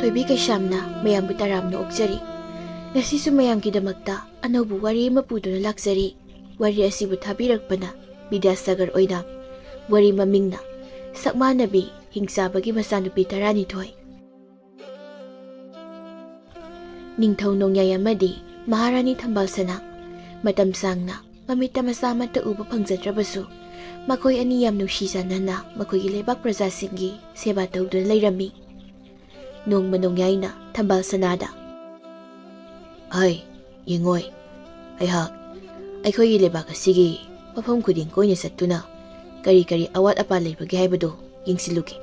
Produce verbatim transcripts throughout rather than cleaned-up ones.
ꯊꯣꯏꯕꯤ ꯀꯩꯁꯥꯝꯅ ꯃꯌꯥꯝꯕꯨ ꯇꯔꯥꯝꯅ ꯑꯣꯛꯆꯔꯤ꯫ ꯉꯁꯤꯁꯨ ꯃꯌꯥꯝꯒꯤꯗꯃꯛꯇ ꯑꯅꯧꯕ ꯋꯥꯔꯤ ꯑꯃ ꯄꯨꯗꯨꯅ ꯂꯥꯛꯆꯔꯤ꯫ ꯋꯥꯔꯤ ꯑꯁꯤꯕꯨ ꯊꯥꯕꯤꯔꯛꯄꯅ ꯕꯤꯗ꯭ꯌꯥꯁꯥꯒꯔ ꯑꯣꯏꯅꯥꯝ꯫ ꯋꯥꯔꯤ ꯃꯃꯤꯡꯅ ꯁꯛꯃꯥꯟꯅꯕꯤ ꯍꯤꯡꯆꯥꯕꯒꯤ ꯃꯆꯥꯅꯨꯄꯤ ꯇꯔꯥꯅꯤꯊꯣꯏ꯫ ꯅꯤꯡꯊꯧ ꯅꯣꯡꯌꯥꯏ ꯑꯃꯗꯤ ꯃꯍꯥꯔꯥꯅꯤ ꯊꯝꯕꯥꯜ ꯁꯅꯥ ꯃꯇꯝ ꯁꯥꯡꯅ ꯃꯃꯤꯠꯇ ꯃꯆꯥ ꯑꯃꯠꯇ ꯎꯕ ꯐꯪꯖꯗ꯭ꯔꯕꯁꯨ, ꯃꯈꯣꯏ ꯑꯅꯤ ꯌꯥꯝ ꯅꯨꯡꯁꯤ ꯆꯥꯟꯅꯅ ꯃꯈꯣꯏꯒꯤ ꯂꯩꯕꯥꯛ ꯄ꯭ꯔꯖꯥꯁꯤꯡꯒꯤ ꯁꯦꯕꯥ ꯇꯧꯗꯨꯅ ꯂꯩꯔꯝꯃꯤ꯫ ꯅꯣꯡꯃ ꯅꯣꯡꯌꯥꯏꯅ ꯊꯝꯕꯥꯜ ꯁꯅꯥꯗ, "ꯍꯩ, ꯌꯦꯡꯉꯣꯏ, ꯑꯩꯍꯥꯛ ꯑꯩꯈꯣꯏꯒꯤ ꯂꯩꯕꯥꯛ ꯑꯁꯤꯒꯤ ꯃꯐꯝ ꯈꯨꯗꯤꯡ ꯀꯣꯏꯅ ꯆꯠꯇꯨꯅ ꯀꯔꯤ ꯀꯔꯤ ꯑꯋꯥꯠ ꯑꯄꯥ ꯂꯩꯕꯒꯦ ꯍꯥꯏꯕꯗꯨ ꯌꯦꯡꯁꯤꯜꯂꯨꯒꯦ꯫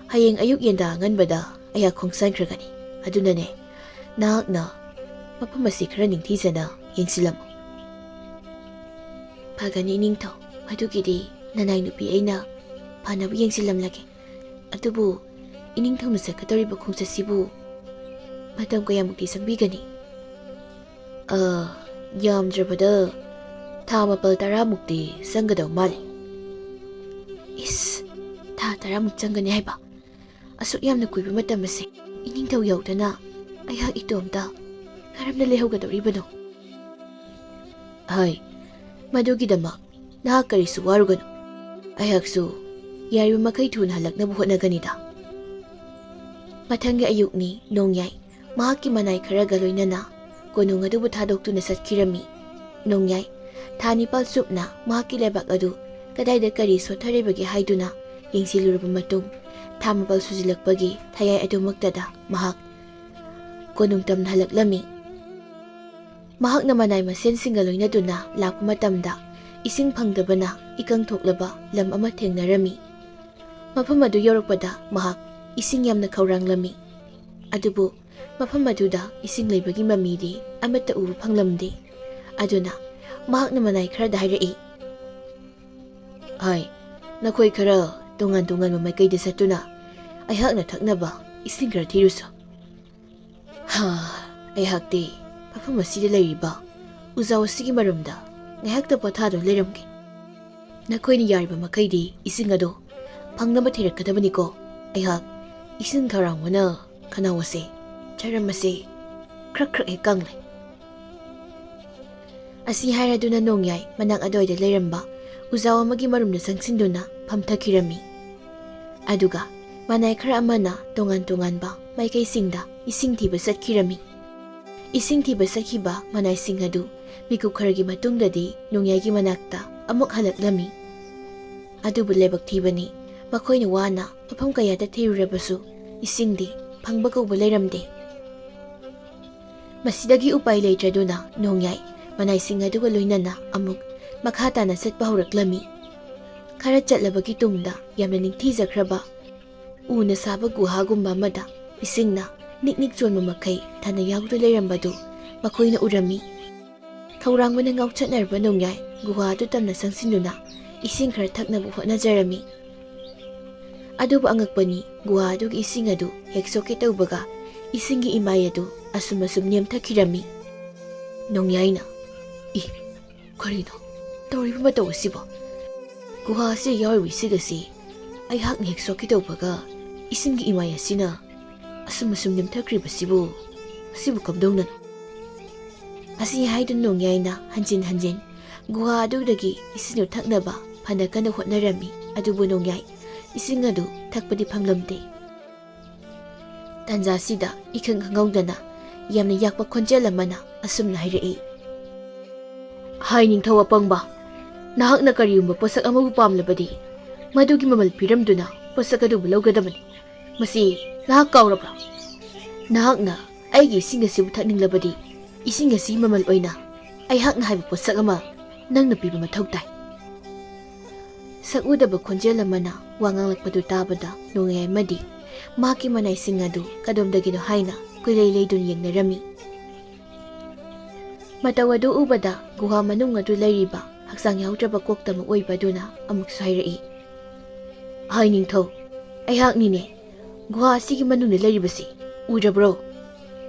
ꯍꯌꯦꯡ ꯑꯌꯨꯛ ꯌꯦꯟꯗꯥ ꯑꯉꯟꯕꯗ ꯑꯩꯍꯥꯛ ꯈꯣꯡꯁꯥꯟꯈ꯭ꯔꯒꯅꯤ꯫ ꯑꯗꯨꯅꯅꯦ, ꯅꯍꯥꯛꯅ ꯃꯐꯝ ꯑꯁꯤ ꯈꯔ ꯅꯤꯡꯊꯤꯖꯅ ꯌꯦꯡꯁꯤꯜꯂꯝꯃꯨ꯫" "ꯐꯒꯅꯤ ꯏꯅꯤꯡꯊꯧ, ꯃꯗꯨꯒꯤꯗꯤ ꯅꯅꯥꯏ ꯅꯨꯄꯤ ꯑꯩꯅ ꯐꯅꯕ ꯌꯦꯡꯁꯤꯜꯂꯝꯂꯒꯦ꯫ ꯑꯗꯨꯕꯨ ꯏꯅꯤꯡꯊꯧꯅ ꯆꯠꯀꯗꯧꯔꯤꯕ ꯈꯣꯡꯆꯠꯁꯤꯕꯨ ꯃꯇꯝ ꯀꯌꯥꯃꯨꯛꯇꯤ ꯆꯪꯕꯤꯒꯅꯤ?" "ꯑ, ꯌꯥꯝꯗ꯭ꯔꯕꯗ ꯊꯥ ꯃꯥꯄꯜ ꯇꯔꯥꯃꯨꯛꯇꯤ ꯆꯪꯒꯗꯧ ꯃꯥꯜꯂꯤ꯫" "ꯏꯁ, ꯊꯥ ꯇꯔꯥꯃꯨꯛ ꯆꯪꯒꯅꯤ ꯍꯥꯏꯕ? ꯑꯁꯨꯛ ꯌꯥꯝꯅ ꯀꯨꯏꯕ ꯃꯇꯝ ꯑꯁꯤ ꯏꯅꯤꯡꯊꯧ ꯌꯧꯗꯅ ꯑꯩꯍꯥꯛ ꯏꯇꯣꯝꯇ ꯀꯔꯝꯅ ꯂꯩꯍꯧꯒꯗꯧꯔꯤꯕꯅꯣ?" "ꯍꯣꯏ, ꯃꯗꯨꯒꯤꯗꯃꯛ ꯅꯍꯥꯛ ꯀꯔꯤꯁꯨ ꯋꯥꯔꯨꯒꯅꯨ꯫ ꯑꯩꯍꯥꯛꯁꯨ ꯌꯥꯔꯤꯕ ꯃꯈꯩ ꯊꯨꯅ ꯍꯜꯂꯛꯅꯕ ꯍꯣꯠꯅꯒꯅꯤꯗ꯫" ꯃꯊꯪꯒꯤ ꯑꯌꯨꯛꯅꯤ ꯅꯣꯡꯌꯥꯏ ꯃꯍꯥꯛꯀꯤ ꯃꯅꯥꯏ ꯈꯔꯒ ꯂꯣꯏꯅꯅ ꯀꯣꯅꯨꯡ ꯑꯗꯨꯕꯨ ꯊꯥꯗꯣꯛꯇꯨꯅ ꯆꯠꯈꯤꯔꯝꯃꯤ꯫ ꯅꯣꯡꯌꯥꯏ ꯊꯥ ꯅꯤꯄꯥꯜ ꯆꯨꯞꯅ ꯃꯍꯥꯛꯀꯤ ꯂꯩꯕꯥꯛ ꯑꯗꯨ ꯀꯗꯥꯏꯗ ꯀꯔꯤ ꯁꯣꯠꯊꯔꯤꯕꯒꯦ ꯍꯥꯏꯗꯨꯅ ꯌꯦꯡꯁꯤꯜꯂꯨꯔꯕ ꯃꯇꯨꯡ, ꯊꯥ ꯃꯥꯄꯜ ꯁꯨꯖꯤꯜꯂꯛꯄꯒꯤ ꯊꯌꯥꯏ ꯑꯗꯨꯃꯛꯇꯗ ꯃꯍꯥꯛ ꯀꯣꯅꯨꯡ ꯇꯝꯅ ꯍꯜꯂꯛꯂꯝꯃꯤ꯫ ꯃꯍꯥꯛꯅ ꯃꯅꯥꯏ ꯃꯁꯦꯟꯁꯤꯡꯒ ꯂꯣꯏꯅꯗꯨꯅ ꯂꯥꯛꯄ ꯃꯇꯝꯗ, ꯏꯁꯤꯡ ꯐꯪꯗꯕꯅ ꯏꯀꯪ ꯊꯣꯛꯂꯕ ꯂꯝ ꯑꯃ ꯊꯦꯡꯅꯔꯝꯃꯤ꯫ ꯃꯐꯝ ꯑꯗꯨ ꯌꯧꯔꯛꯄꯗ ꯃꯍꯥꯛ ꯏꯁꯤꯡ ꯌꯥꯝꯅ ꯈꯧꯔꯥꯡꯂꯝꯃꯤ꯫ ꯑꯗꯨꯕꯨ ꯃꯐꯝ ꯑꯗꯨꯗ ꯏꯁꯤꯡ ꯂꯩꯕꯒꯤ ꯃꯃꯤꯗꯤ ꯑꯃꯠꯇ ꯎꯕ ꯐꯪꯂꯝꯗꯦ꯫ ꯑꯗꯨꯅ ꯃꯍꯥꯛꯅ ꯃꯅꯥꯏ ꯈꯔꯗ ꯍꯥꯏꯔꯛꯏ, "ꯍꯣꯏ, ꯅꯈꯣꯏ ꯈꯔ ꯇꯣꯉꯥꯟ ꯇꯣꯉꯥꯟꯕ ꯃꯥꯏꯀꯩꯗ ꯆꯠꯇꯨꯅ ꯑꯩꯍꯥꯛꯅ ꯊꯛꯅꯕ ꯏꯁꯤꯡ ꯈꯔ ꯊꯤꯔꯨꯁꯨ꯫" "ꯍꯥ, ꯑꯩꯍꯥꯛꯇꯤ ꯃꯐꯝ ꯑꯁꯤꯗ ꯂꯩꯔꯤꯕ ꯎꯖꯥꯎ ꯑꯁꯤꯒꯤ ꯃꯔꯨꯝꯗ ꯉꯥꯏꯍꯥꯛꯇ ꯄꯣꯊꯥꯗꯨꯅ ꯂꯩꯔꯝꯒꯦ꯫ ꯅꯈꯣꯏꯅ ꯌꯥꯔꯤꯕ ꯃꯈꯩꯗꯤ ꯏꯁꯤꯡ ꯑꯗꯨ ꯐꯪꯅꯕ ꯊꯤꯔꯛꯀꯗꯕꯅꯤꯀꯣ꯫ ꯑꯩꯍꯥꯛ ꯏꯁꯤꯡ ꯈꯧꯔꯥꯡꯕꯅ ꯈꯅꯥꯎ ꯑꯁꯦ, ꯆꯔꯝ ꯑꯁꯦ ꯈ꯭ꯔꯛ ꯈ꯭ꯔꯛ ꯍꯦꯛ ꯀꯪꯂꯦ꯫ ꯑꯁꯤ ꯍꯥꯏꯔꯗꯨꯅ ꯅꯣꯡꯌꯥꯏ ꯃꯅꯥꯛ ꯑꯗꯨꯋꯥꯏꯗ ꯂꯩꯔꯝꯕ ꯎꯖꯥꯎ ꯑꯃꯒꯤ ꯃꯔꯨꯝꯗ ꯆꯪꯁꯤꯟꯗꯨꯅ ꯐꯝꯊꯈꯤꯔꯝꯃꯤ꯫ ꯑꯗꯨꯒ ꯃꯅꯥꯏ ꯈꯔ ꯑꯃꯅ ꯇꯣꯉꯥꯟ ꯇꯣꯉꯥꯟꯕ ꯃꯥꯏꯀꯩꯁꯤꯡꯗ ꯏꯁꯤꯡ ꯊꯤꯕ ꯆꯠꯈꯤꯔꯝꯃꯤ꯫ ꯏꯁꯤꯡ ꯊꯤꯕ ꯆꯠꯈꯤꯕ ꯃꯅꯥꯏꯁꯤꯡ ꯑꯗꯨ ꯃꯤꯀꯨꯞ ꯈꯔꯒꯤ ꯃꯇꯨꯡꯗꯗꯤ ꯅꯣꯡꯌꯥꯏꯒꯤ ꯃꯅꯥꯛꯇ ꯑꯃꯨꯛ ꯍꯜꯂꯛꯂꯝꯃꯤ꯫ ꯑꯗꯨꯕꯨ ꯂꯥꯏꯕꯛ ꯊꯤꯕꯅꯤ, ꯃꯈꯣꯏꯅ ꯋꯥꯅ ꯃꯐꯝ ꯀꯌꯥꯗ ꯊꯤꯔꯨꯔꯕꯁꯨ ꯏꯁꯤꯡꯗꯤ ꯐꯪꯕ ꯀꯧꯕ ꯂꯩꯔꯝꯗꯦ꯫ ꯃꯁꯤꯗꯒꯤ ꯎꯄꯥꯏ ꯂꯩꯇ꯭ꯔꯗꯨꯅ ꯅꯣꯡꯌꯥꯏ ꯃꯅꯥꯏꯁꯤꯡ ꯑꯗꯨꯒ ꯂꯣꯏꯅꯅ ꯑꯃꯨꯛ ꯃꯈꯥ ꯇꯥꯅ ꯆꯠꯄ ꯍꯧꯔꯛꯂꯝꯃꯤ꯫ ꯈꯔ ꯆꯠꯂꯕꯒꯤ ꯇꯨꯡꯗ ꯌꯥꯝꯅ ꯅꯤꯡꯊꯤꯖꯈ꯭ꯔꯕ ꯎꯅ ꯁꯥꯕ ꯒꯨꯍꯥꯒꯨꯝꯕ ꯑꯃꯗ ꯏꯁꯤꯡꯅ ꯅꯤꯛ ꯅꯤꯛ ꯆꯣꯟꯕ ꯃꯈꯩ ꯊꯥꯅ ꯌꯥꯎꯗꯨꯅ ꯂꯩꯔꯝꯕꯗꯨ ꯃꯈꯣꯏꯅ ꯎꯔꯝꯃꯤ꯫ ꯈꯧꯔꯥꯡꯕꯅ ꯉꯥꯎꯆꯠꯅꯔꯕ ꯅꯣꯡꯌꯥꯏ ꯒꯨꯍꯥ ꯑꯗꯨ ꯇꯝꯅ ꯆꯪꯁꯤꯟꯗꯨꯅ ꯏꯁꯤꯡ ꯈꯔ ꯊꯛꯅꯕ ꯍꯣꯠꯅꯖꯔꯝꯃꯤ꯫ ꯑꯗꯨꯕꯨ ꯑꯉꯛꯄꯅꯤ, ꯒꯨꯍꯥ ꯑꯗꯨꯒꯤ ꯏꯁꯤꯡ ꯑꯗꯨ ꯍꯦꯛ ꯁꯣꯛꯀꯦ ꯇꯧꯕꯒ ꯏꯁꯤꯡꯒꯤ ꯏꯃꯥꯏ ꯑꯗꯨ ꯑꯁꯨꯝ ꯑꯁꯨꯝ ꯅꯦꯝꯊꯈꯤꯔꯝꯃꯤ꯫ ꯅꯣꯡꯌꯥꯏꯅ, "ꯏ, ꯀꯔꯤꯅꯣ ꯇꯧꯔꯤꯕ ꯃꯇꯧ ꯑꯁꯤꯕꯣ? ꯒꯨꯍꯥ ꯑꯁꯤꯗ ꯌꯥꯎꯔꯤꯕ ꯏꯁꯤꯡ ꯑꯁꯤ ꯑꯩꯍꯥꯛꯅ ꯍꯦꯛ ꯁꯣꯛꯀꯦ ꯇꯧꯕꯒ ꯏꯁꯤꯡꯒꯤ ꯏꯃꯥꯏ ꯑꯁꯤꯅ ꯑꯁꯨꯝ ꯑꯁꯨꯝ ꯅꯦꯝꯊꯈ꯭ꯔꯤꯕꯁꯤꯕꯨ, ꯑꯁꯤꯕꯨ ꯀꯝꯗꯧꯅꯅꯣ?" ꯑꯁꯤ ꯍꯥꯏꯗꯨꯅ ꯅꯣꯡꯌꯥꯏꯅ ꯍꯟꯖꯤꯟ ꯍꯟꯖꯤꯟ ꯒꯨꯍꯥ ꯑꯗꯨꯗꯒꯤ ꯏꯁꯤꯡꯗꯨ ꯊꯛꯅꯕ ꯐꯅ ꯀꯟꯅ ꯍꯣꯠꯅꯔꯝꯃꯤ꯫ ꯑꯗꯨꯕꯨ ꯅꯣꯡꯌꯥꯏ ꯏꯁꯤꯡ ꯑꯗꯨ ꯊꯛꯄꯗꯤ ꯐꯪꯂꯝꯗꯦ꯫ ꯇꯥꯟꯖꯥꯁꯤꯗ ꯏꯈꯪ ꯈꯪꯍꯧꯗꯅ ꯌꯥꯝꯅ ꯌꯥꯛꯄ ꯈꯣꯟꯖꯦꯜ ꯑꯃꯅ ꯑꯁꯨꯝꯅ ꯍꯥꯏꯔꯛꯏ, "ꯍꯥꯏ ꯅꯤꯡꯊꯧ ꯑꯄꯪꯕ, ꯅꯍꯥꯛꯅ ꯀꯔꯤꯒꯨꯝꯕ ꯄꯣꯠꯁꯛ ꯑꯃꯕꯨ ꯄꯥꯝꯂꯕꯗꯤ ꯃꯗꯨꯒꯤ ꯃꯃꯜ ꯄꯤꯔꯝꯗꯨꯅ ꯄꯣꯠꯁꯛ ꯑꯗꯨꯕꯨ ꯂꯧꯒꯗꯕꯅꯤ꯫ ꯃꯁꯤ ꯅꯍꯥꯛ ꯀꯥꯎꯔꯕ꯭ꯔꯥ? ꯅꯍꯥꯛꯅ ꯑꯩꯒꯤ ꯏꯁꯤꯡ ꯑꯁꯤꯕꯨ ꯊꯛꯅꯤꯡꯂꯕꯗꯤ ꯏꯁꯤꯡ ꯑꯁꯤꯒꯤ ꯃꯃꯜ ꯑꯣꯏꯅ ꯑꯩꯍꯥꯛꯅ ꯍꯥꯏꯕ ꯄꯣꯠꯁꯛ ꯑꯃ ꯅꯪꯅ ꯄꯤꯕ ꯃꯊꯧ ꯇꯥꯏ꯫" ꯁꯛꯎꯗꯕ ꯈꯣꯟꯖꯦꯜ ꯑꯃꯅ ꯋꯥ ꯉꯥꯡꯂꯛꯄꯗꯨ ꯇꯥꯕꯗ ꯅꯣꯡꯌꯥꯏ ꯑꯃꯗꯤ ꯃꯍꯥꯛꯀꯤ ꯃꯅꯥꯏꯁꯤꯡ ꯑꯗꯨ ꯀꯗꯣꯝꯗꯒꯤꯅꯣ ꯍꯥꯏꯅ ꯀꯣꯏꯂꯩ ꯂꯩꯗꯨꯅ ꯌꯦꯡꯅꯔꯝꯃꯤ꯫ ꯃꯇꯧ ꯑꯗꯨ ꯎꯕꯗ ꯒꯨꯍꯥ ꯃꯅꯨꯡ ꯑꯗꯨ ꯂꯩꯔꯤꯕ ꯍꯛꯆꯥꯡ ꯌꯥꯎꯗ꯭ꯔꯕ ꯀꯣꯛꯇ ꯑꯃ ꯑꯣꯏꯕ ꯑꯗꯨꯅ ꯑꯃꯨꯛꯁꯨ ꯍꯥꯏꯔꯛꯏ, "ꯍꯥꯏ ꯅꯤꯡꯊꯧ, ꯑꯩꯍꯥꯛꯅꯤꯅꯦ ꯒꯨꯍꯥ ꯑꯁꯤꯒꯤ ꯃꯅꯨꯡꯗ ꯂꯩꯔꯤꯕꯁꯤ꯫ ꯎꯔꯕ꯭ꯔꯣ?"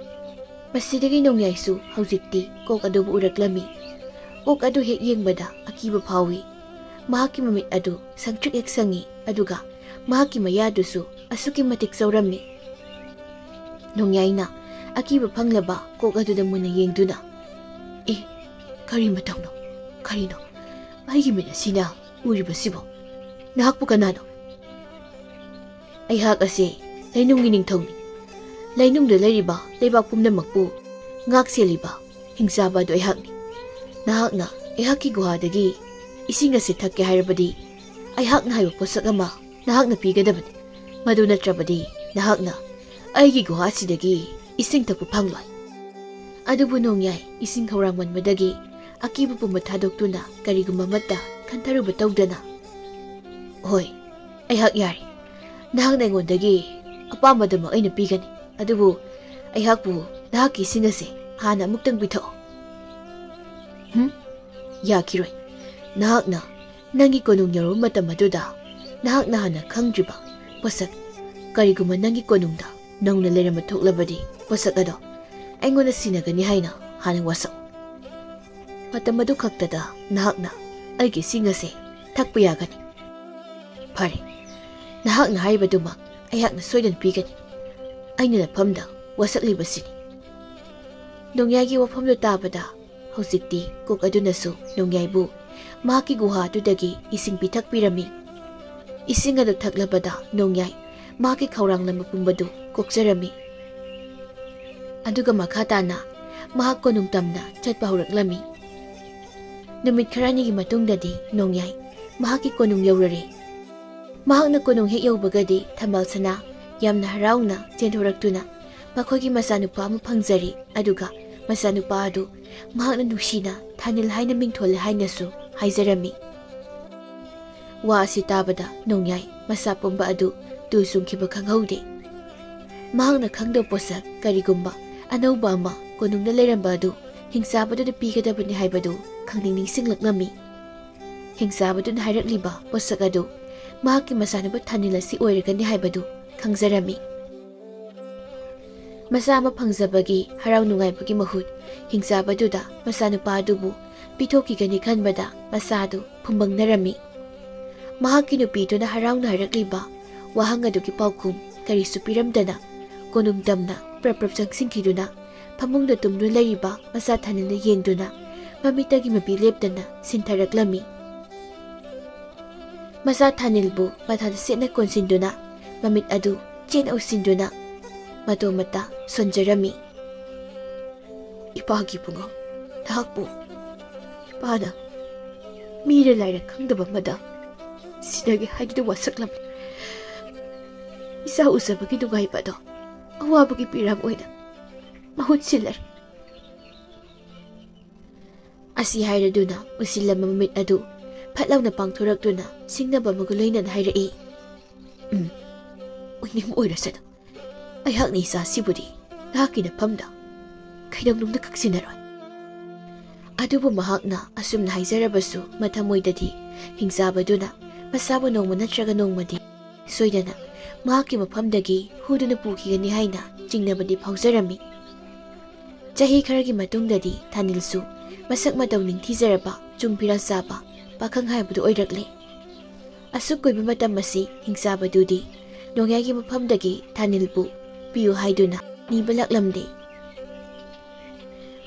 ꯃꯁꯤꯗꯒꯤ ꯅꯣꯡꯌꯥꯏꯁꯨ ꯍꯧꯖꯤꯛꯇꯤ ꯀꯣꯛ ꯑꯗꯨꯕꯨ ꯎꯔꯛꯂꯝꯃꯤ꯫ ꯀꯣꯛ ꯑꯗꯨ ꯍꯦꯛ ꯌꯦꯡꯕꯗ ꯑꯀꯤꯕ ꯐꯥꯎꯏ꯫ ꯃꯍꯥꯛꯀꯤ ꯃꯃꯤꯠ ꯑꯗꯨ ꯁꯪꯇ꯭ꯔꯤꯛ ꯍꯦꯛ ꯁꯪꯏ, ꯑꯗꯨꯒ ꯃꯍꯥꯛꯀꯤ ꯃꯌꯥꯗꯨꯁꯨ ꯑꯁꯨꯛꯀꯤ ꯃꯇꯤꯛ ꯆꯥꯎꯔꯝꯃꯤ꯫ ꯅꯣꯡꯌꯥꯏꯅ ꯑꯀꯤꯕ ꯐꯪꯂꯕ ꯀꯣꯛ ꯑꯗꯨꯗ ꯃꯨꯟꯅ ꯌꯦꯡꯗꯨꯅ, "ꯑꯦ, ꯀꯔꯤ ꯃꯇꯧꯅꯣ? ꯀꯔꯤꯅꯣ? ꯑꯩꯒꯤ ꯃꯤꯠ ꯑꯁꯤꯅ ꯎꯔꯤꯕꯁꯤꯕꯣ? ꯅꯍꯥꯛꯄꯨ ꯀꯅꯥꯅꯣ?" "ꯑꯩꯍꯥꯛ ꯑꯁꯦ ꯂꯩꯅꯨꯡꯒꯤ ꯅꯤꯡꯊꯧꯅꯤ꯫ ꯂꯩꯅꯨꯡꯗ ꯂꯩꯔꯤꯕ ꯂꯩꯕꯥꯛ ꯄꯨꯝꯅꯃꯛꯄꯨ ꯉꯥꯛ ꯁꯦꯜꯂꯤꯕ ꯍꯤꯡꯆꯥꯕ ꯑꯗꯨ ꯑꯩꯍꯥꯛꯅꯤ꯫ ꯅꯍꯥꯛꯅ ꯑꯩꯍꯥꯛꯀꯤ ꯒꯨꯍꯥꯗꯒꯤ ꯏꯁꯤꯡ ꯑꯁꯤ ꯊꯛꯀꯦ ꯍꯥꯏꯔꯕꯗꯤ, ꯑꯩꯍꯥꯛꯅ ꯍꯥꯏꯕ ꯄꯣꯠꯁꯛ ꯑꯃ ꯅꯍꯥꯛꯅ ꯄꯤꯒꯗꯕꯅꯤ꯫ ꯃꯗꯨ ꯅꯠꯇ꯭ꯔꯕꯗꯤ ꯅꯍꯥꯛꯅ ꯑꯩꯒꯤ ꯒꯨꯍꯥ ꯑꯁꯤꯗꯒꯤ ꯏꯁꯤꯡ ꯊꯛꯄ ꯐꯪꯂꯣꯏ꯫" ꯑꯗꯨꯕꯨ ꯅꯣꯡꯌꯥꯏ ꯏꯁꯤꯡ ꯈꯧꯔꯥꯡꯃꯟꯕꯗꯒꯤ ꯑꯀꯤꯕ ꯄꯨꯝꯕ ꯊꯥꯗꯣꯛꯇꯨꯅ ꯀꯔꯤꯒꯨꯝꯕ ꯑꯃꯠꯇ ꯈꯟꯊꯔꯨꯕ ꯇꯧꯗꯅ, "ꯍꯣꯏ, ꯑꯩꯍꯥꯛ ꯌꯥꯔꯦ꯫ ꯅꯍꯥꯛꯅ ꯑꯩꯉꯣꯟꯗꯒꯤ ꯑꯄꯥꯝꯕꯗꯨꯃꯛ ꯑꯩꯅ ꯄꯤꯒꯅꯤ꯫ ꯑꯗꯨꯕꯨ ꯑꯩꯍꯥꯛꯄꯨ ꯅꯍꯥꯛꯀꯤ ꯏꯁꯤꯡ ꯑꯁꯦ ꯍꯥꯟꯅ ꯑꯃꯨꯛꯇꯪ ꯄꯤꯊꯛꯑꯣ꯫" "ꯍꯨꯝ? ꯌꯥꯈꯤꯔꯣꯏ꯫ ꯅꯍꯥꯛꯅ ꯅꯪꯒꯤ ꯀꯣꯅꯨꯡ ꯌꯧꯔꯕ ꯃꯇꯝ ꯑꯗꯨꯗ ꯅꯍꯥꯛꯅ ꯍꯥꯟꯅ ꯈꯪꯗ꯭ꯔꯤꯕ ꯄꯣꯠꯁꯛ, ꯀꯔꯤꯒꯨꯝꯕ ꯅꯪꯒꯤ ꯀꯣꯅꯨꯡꯗ ꯅꯧꯅ ꯂꯩꯔꯝꯕ ꯊꯣꯛꯂꯕꯗꯤ, ꯄꯣꯠꯁꯛ ꯑꯗꯣ ꯑꯩꯉꯣꯟꯗ ꯁꯤꯟꯅꯒꯅꯤ ꯍꯥꯏꯅ ꯍꯥꯟꯅ ꯋꯥꯁꯛꯎ꯫ ꯃꯇꯝ ꯑꯗꯨ ꯈꯛꯇꯗ ꯅꯍꯥꯛꯅ ꯑꯩꯒꯤ ꯏꯁꯤꯡ ꯑꯁꯦ ꯊꯛꯄ ꯌꯥꯒꯅꯤ꯫" "ꯐꯔꯦ, ꯅꯍꯥꯛꯅ ꯍꯥꯏꯔꯤꯕꯗꯨꯃꯛ ꯑꯩꯍꯥꯛꯅ ꯁꯣꯏꯗꯅ ꯄꯤꯒꯅꯤ꯫ ꯑꯩꯅ ꯅꯐꯝꯗ ꯋꯥꯁꯛꯂꯤꯕꯁꯤꯅꯤ꯫" ꯅꯣꯡꯌꯥꯏꯒꯤ ꯋꯥꯐꯝꯗꯨ ꯇꯥꯕꯗ ꯍꯧꯖꯤꯛꯇꯤ ꯀꯣꯛ ꯑꯗꯨꯅꯁꯨ ꯅꯣꯡꯌꯥꯏꯕꯨ ꯃꯍꯥꯛꯀꯤ ꯒꯨꯍꯥ ꯑꯗꯨꯗꯒꯤ ꯏꯁꯤꯡ ꯄꯤꯊꯛꯄꯤꯔꯝꯃꯤ꯫ ꯏꯁꯤꯡ ꯑꯗꯨ ꯊꯛꯂꯕꯗ ꯅꯣꯡꯌꯥꯏ ꯃꯍꯥꯛꯀꯤ ꯈꯧꯔꯥꯡꯂꯝꯕ ꯄꯨꯝꯕꯗꯨ ꯀꯣꯛꯆꯔꯝꯃꯤ꯫ ꯑꯗꯨꯒ ꯃꯈꯥ ꯇꯥꯅ ꯃꯍꯥꯛ ꯀꯣꯅꯨꯡ ꯇꯝꯅ ꯆꯠꯄ ꯍꯧꯔꯛꯂꯝꯃꯤ꯫ ꯅꯨꯃꯤꯠ ꯈꯔꯅꯤꯒꯤ ꯃꯇꯨꯡꯗꯗꯤ ꯅꯣꯡꯌꯥꯏ ꯃꯍꯥꯛꯀꯤ ꯀꯣꯅꯨꯡ ꯌꯧꯔꯔꯦ꯫ ꯃꯍꯥꯛꯅ ꯀꯣꯅꯨꯡ ꯍꯦꯛ ꯌꯧꯕꯒꯗꯤ ꯊꯝꯕꯥꯜ ꯁꯅꯥ ꯌꯥꯝꯅ ꯍꯔꯥꯎꯅ ꯆꯦꯟꯊꯣꯔꯛꯇꯨꯅ ꯃꯈꯣꯏꯒꯤ ꯃꯆꯥꯅꯨꯄꯥ ꯑꯃ ꯐꯪꯖꯔꯦ, ꯑꯗꯨꯒ ꯃꯆꯥꯅꯨꯄꯥ ꯑꯗꯨ ꯃꯍꯥꯛꯅ ꯅꯨꯡꯁꯤꯅ ꯊꯥꯅꯤꯜ ꯍꯥꯏꯅ ꯃꯤꯡꯊꯣꯜꯂꯦ ꯍꯥꯏꯅꯁꯨ ꯍꯥꯏꯖꯔꯝꯃꯤ꯫ ꯋꯥ ꯑꯁꯤ ꯇꯥꯕꯗ ꯅꯣꯡꯌꯥꯏ ꯃꯁꯥ ꯄꯨꯝꯕ ꯑꯗꯨ ꯇꯨ ꯆꯨꯡꯈꯤꯕ ꯈꯪꯍꯧꯗꯦ꯫ ꯃꯍꯥꯛꯅ ꯈꯪꯗꯕ ꯄꯣꯠꯁꯛ ꯀꯔꯤꯒꯨꯝꯕ ꯑꯅꯧꯕ ꯑꯃ ꯀꯣꯅꯨꯡꯗ ꯂꯩꯔꯝꯕ ꯑꯗꯨ ꯍꯤꯡꯆꯥꯕꯗꯨꯗ ꯄꯤꯒꯗꯕꯅꯤ ꯍꯥꯏꯕꯗꯨ ꯈꯪꯅꯤꯡ ꯅꯤꯡꯁꯤꯡꯂꯛꯂꯝꯃꯤ꯫ ꯍꯤꯡꯆꯥꯕꯗꯨꯅ ꯍꯥꯏꯔꯛꯂꯤꯕ ꯄꯣꯠꯁꯛ ꯑꯗꯨ ꯃꯍꯥꯛꯀꯤ ꯃꯆꯥꯅꯨꯄꯥ ꯊꯥꯅꯤꯜ ꯑꯁꯤ ꯑꯣꯏꯔꯒꯅꯤ ꯍꯥꯏꯕꯗꯨ ꯈꯪꯖꯔꯝꯃꯤ꯫ ꯃꯆꯥ ꯑꯃ ꯐꯪꯖꯕꯒꯤ ꯍꯔꯥꯎ ꯅꯨꯡꯉꯥꯏꯕꯒꯤ ꯃꯍꯨꯠ, ꯍꯤꯡꯆꯥꯕꯗꯨꯗ ꯃꯆꯥꯅꯨꯄꯥ ꯑꯗꯨꯕꯨ ꯄꯤꯊꯣꯛꯈꯤꯒꯅꯤ ꯈꯟꯕꯗ ꯃꯆꯥ ꯑꯗꯨ ꯐꯨꯝꯕꯪꯅꯔꯝꯃꯤ꯫ ꯃꯍꯥꯛꯀꯤ ꯅꯨꯄꯤꯗꯨꯅ ꯍꯔꯥꯎꯅ ꯍꯥꯏꯔꯛꯂꯤꯕ ꯋꯥꯍꯪ ꯑꯗꯨꯒꯤ ꯄꯥꯎꯈꯨꯝ ꯀꯔꯤꯁꯨ ꯄꯤꯔꯝꯗꯅ ꯀꯣꯅꯨꯡ ꯇꯝꯅ ꯄ꯭ꯔꯞ ꯄ꯭ꯔꯞ ꯆꯪꯁꯤꯟꯈꯤꯗꯨꯅ ꯐꯃꯨꯡꯗ ꯇꯨꯝꯗꯨꯅ ꯂꯩꯔꯤꯕ ꯃꯆꯥ ꯊꯥꯅꯤꯜꯗ ꯌꯦꯡꯗꯨꯅ ꯃꯃꯤꯠꯇꯒꯤ ꯃꯄꯤ ꯂꯦꯞꯇꯅ ꯁꯤꯟꯊꯔꯛꯂꯝꯃꯤ꯫ ꯃꯆꯥ ꯊꯥꯅꯤꯜꯕꯨ ꯃꯊꯥꯗ ꯁꯦꯠꯅ ꯀꯣꯟꯁꯤꯟꯗꯨꯅ ꯃꯃꯤꯠ ꯑꯗꯨ ꯆꯦꯠꯅ ꯎꯁꯤꯟꯗꯨꯅ ꯃꯇꯣ ꯃꯇꯥ ꯁꯣꯟꯖꯔꯝꯃꯤ꯫ "ꯏꯄꯥꯒꯤ ꯄꯨꯡꯉꯧ, ꯅꯍꯥꯛꯄꯨ ꯏꯄꯥꯅ ꯃꯤꯔ ꯂꯥꯏꯔ ꯈꯪꯗꯕ ꯑꯃꯗ ꯁꯤꯟꯅꯒꯦ ꯍꯥꯏꯗꯨꯅ ꯋꯥꯁꯛꯂꯝꯃꯤ꯫ ꯏꯆꯥ ꯎꯖꯕꯒꯤ ꯅꯨꯡꯉꯥꯏꯕ ꯑꯗꯣ ꯑꯋꯥꯕꯒꯤ ꯄꯤꯔꯥꯡ ꯑꯣꯏꯅ ꯃꯍꯨꯠ ꯁꯤꯜꯂꯔꯦ꯫" ꯑꯁꯤ ꯍꯥꯏꯔꯗꯨꯅ ꯎꯁꯤꯜꯂꯝꯕ ꯃꯃꯤꯠ ꯑꯗꯨ ꯐꯠ ꯂꯥꯎꯅ ꯄꯥꯡꯊꯣꯔꯛꯇꯨꯅ ꯁꯤꯡꯅꯕ ꯑꯃꯒ ꯂꯣꯏꯅꯅ ꯍꯥꯏꯔꯛꯏ꯫ "ꯎꯝ, ꯑꯣꯏꯅꯤꯡꯕ ꯑꯣꯏꯔꯁꯅꯨ꯫ ꯑꯩꯍꯥꯛꯅ ꯏꯆꯥꯁꯤꯕꯨꯗꯤ ꯅꯍꯥꯛꯀꯤ ꯅꯐꯝꯗ ꯈꯩꯗꯧꯅꯨꯡꯗ ꯀꯛꯁꯤꯟꯅꯔꯣꯏ꯫" ꯑꯗꯨꯕꯨ ꯃꯍꯥꯛꯅ ꯑꯁꯨꯝꯅ ꯍꯥꯏꯖꯔꯕꯁꯨ ꯃꯊꯃꯣꯏꯗꯗꯤ ꯍꯤꯡꯆꯥꯕꯗꯨꯅ ꯃꯁꯥꯕꯨ ꯅꯣꯡꯃ ꯅꯠꯇ꯭ꯔꯒ ꯅꯣꯡꯃꯗꯤ ꯁꯣꯏꯗꯅ ꯃꯍꯥꯛꯀꯤ ꯃꯐꯝꯗꯒꯤ ꯍꯨꯗꯨꯅ ꯄꯨꯈꯤꯒꯅꯤ ꯍꯥꯏꯅ ꯆꯤꯡꯅꯕꯗꯤ ꯐꯥꯎꯖꯔꯝꯃꯤ꯫ ꯆꯍꯤ ꯈꯔꯒꯤ ꯃꯇꯨꯡꯗꯗꯤ ꯊꯥꯅꯤꯜꯁꯨ ꯃꯁꯛ ꯃꯇꯧ ꯅꯤꯡꯊꯤꯖꯔꯕ, ꯆꯨꯡ ꯐꯤꯔꯥ ꯆꯥꯕ ꯄꯥꯈꯪ ꯍꯥꯏꯕꯗꯨ ꯑꯣꯏꯔꯛꯂꯦ꯫ ꯑꯁꯨꯛ ꯀꯨꯏꯕ ꯃꯇꯝ ꯑꯁꯤ ꯍꯤꯡꯆꯥꯕꯗꯨꯗꯤ ꯅꯣꯡꯌꯥꯏꯒꯤ ꯃꯐꯝꯗꯒꯤ ꯊꯥꯅꯤꯜꯕꯨ ꯄꯤꯌꯨ ꯍꯥꯏꯗꯨꯅ ꯅꯤꯕ ꯂꯥꯛꯂꯝꯗꯦ꯫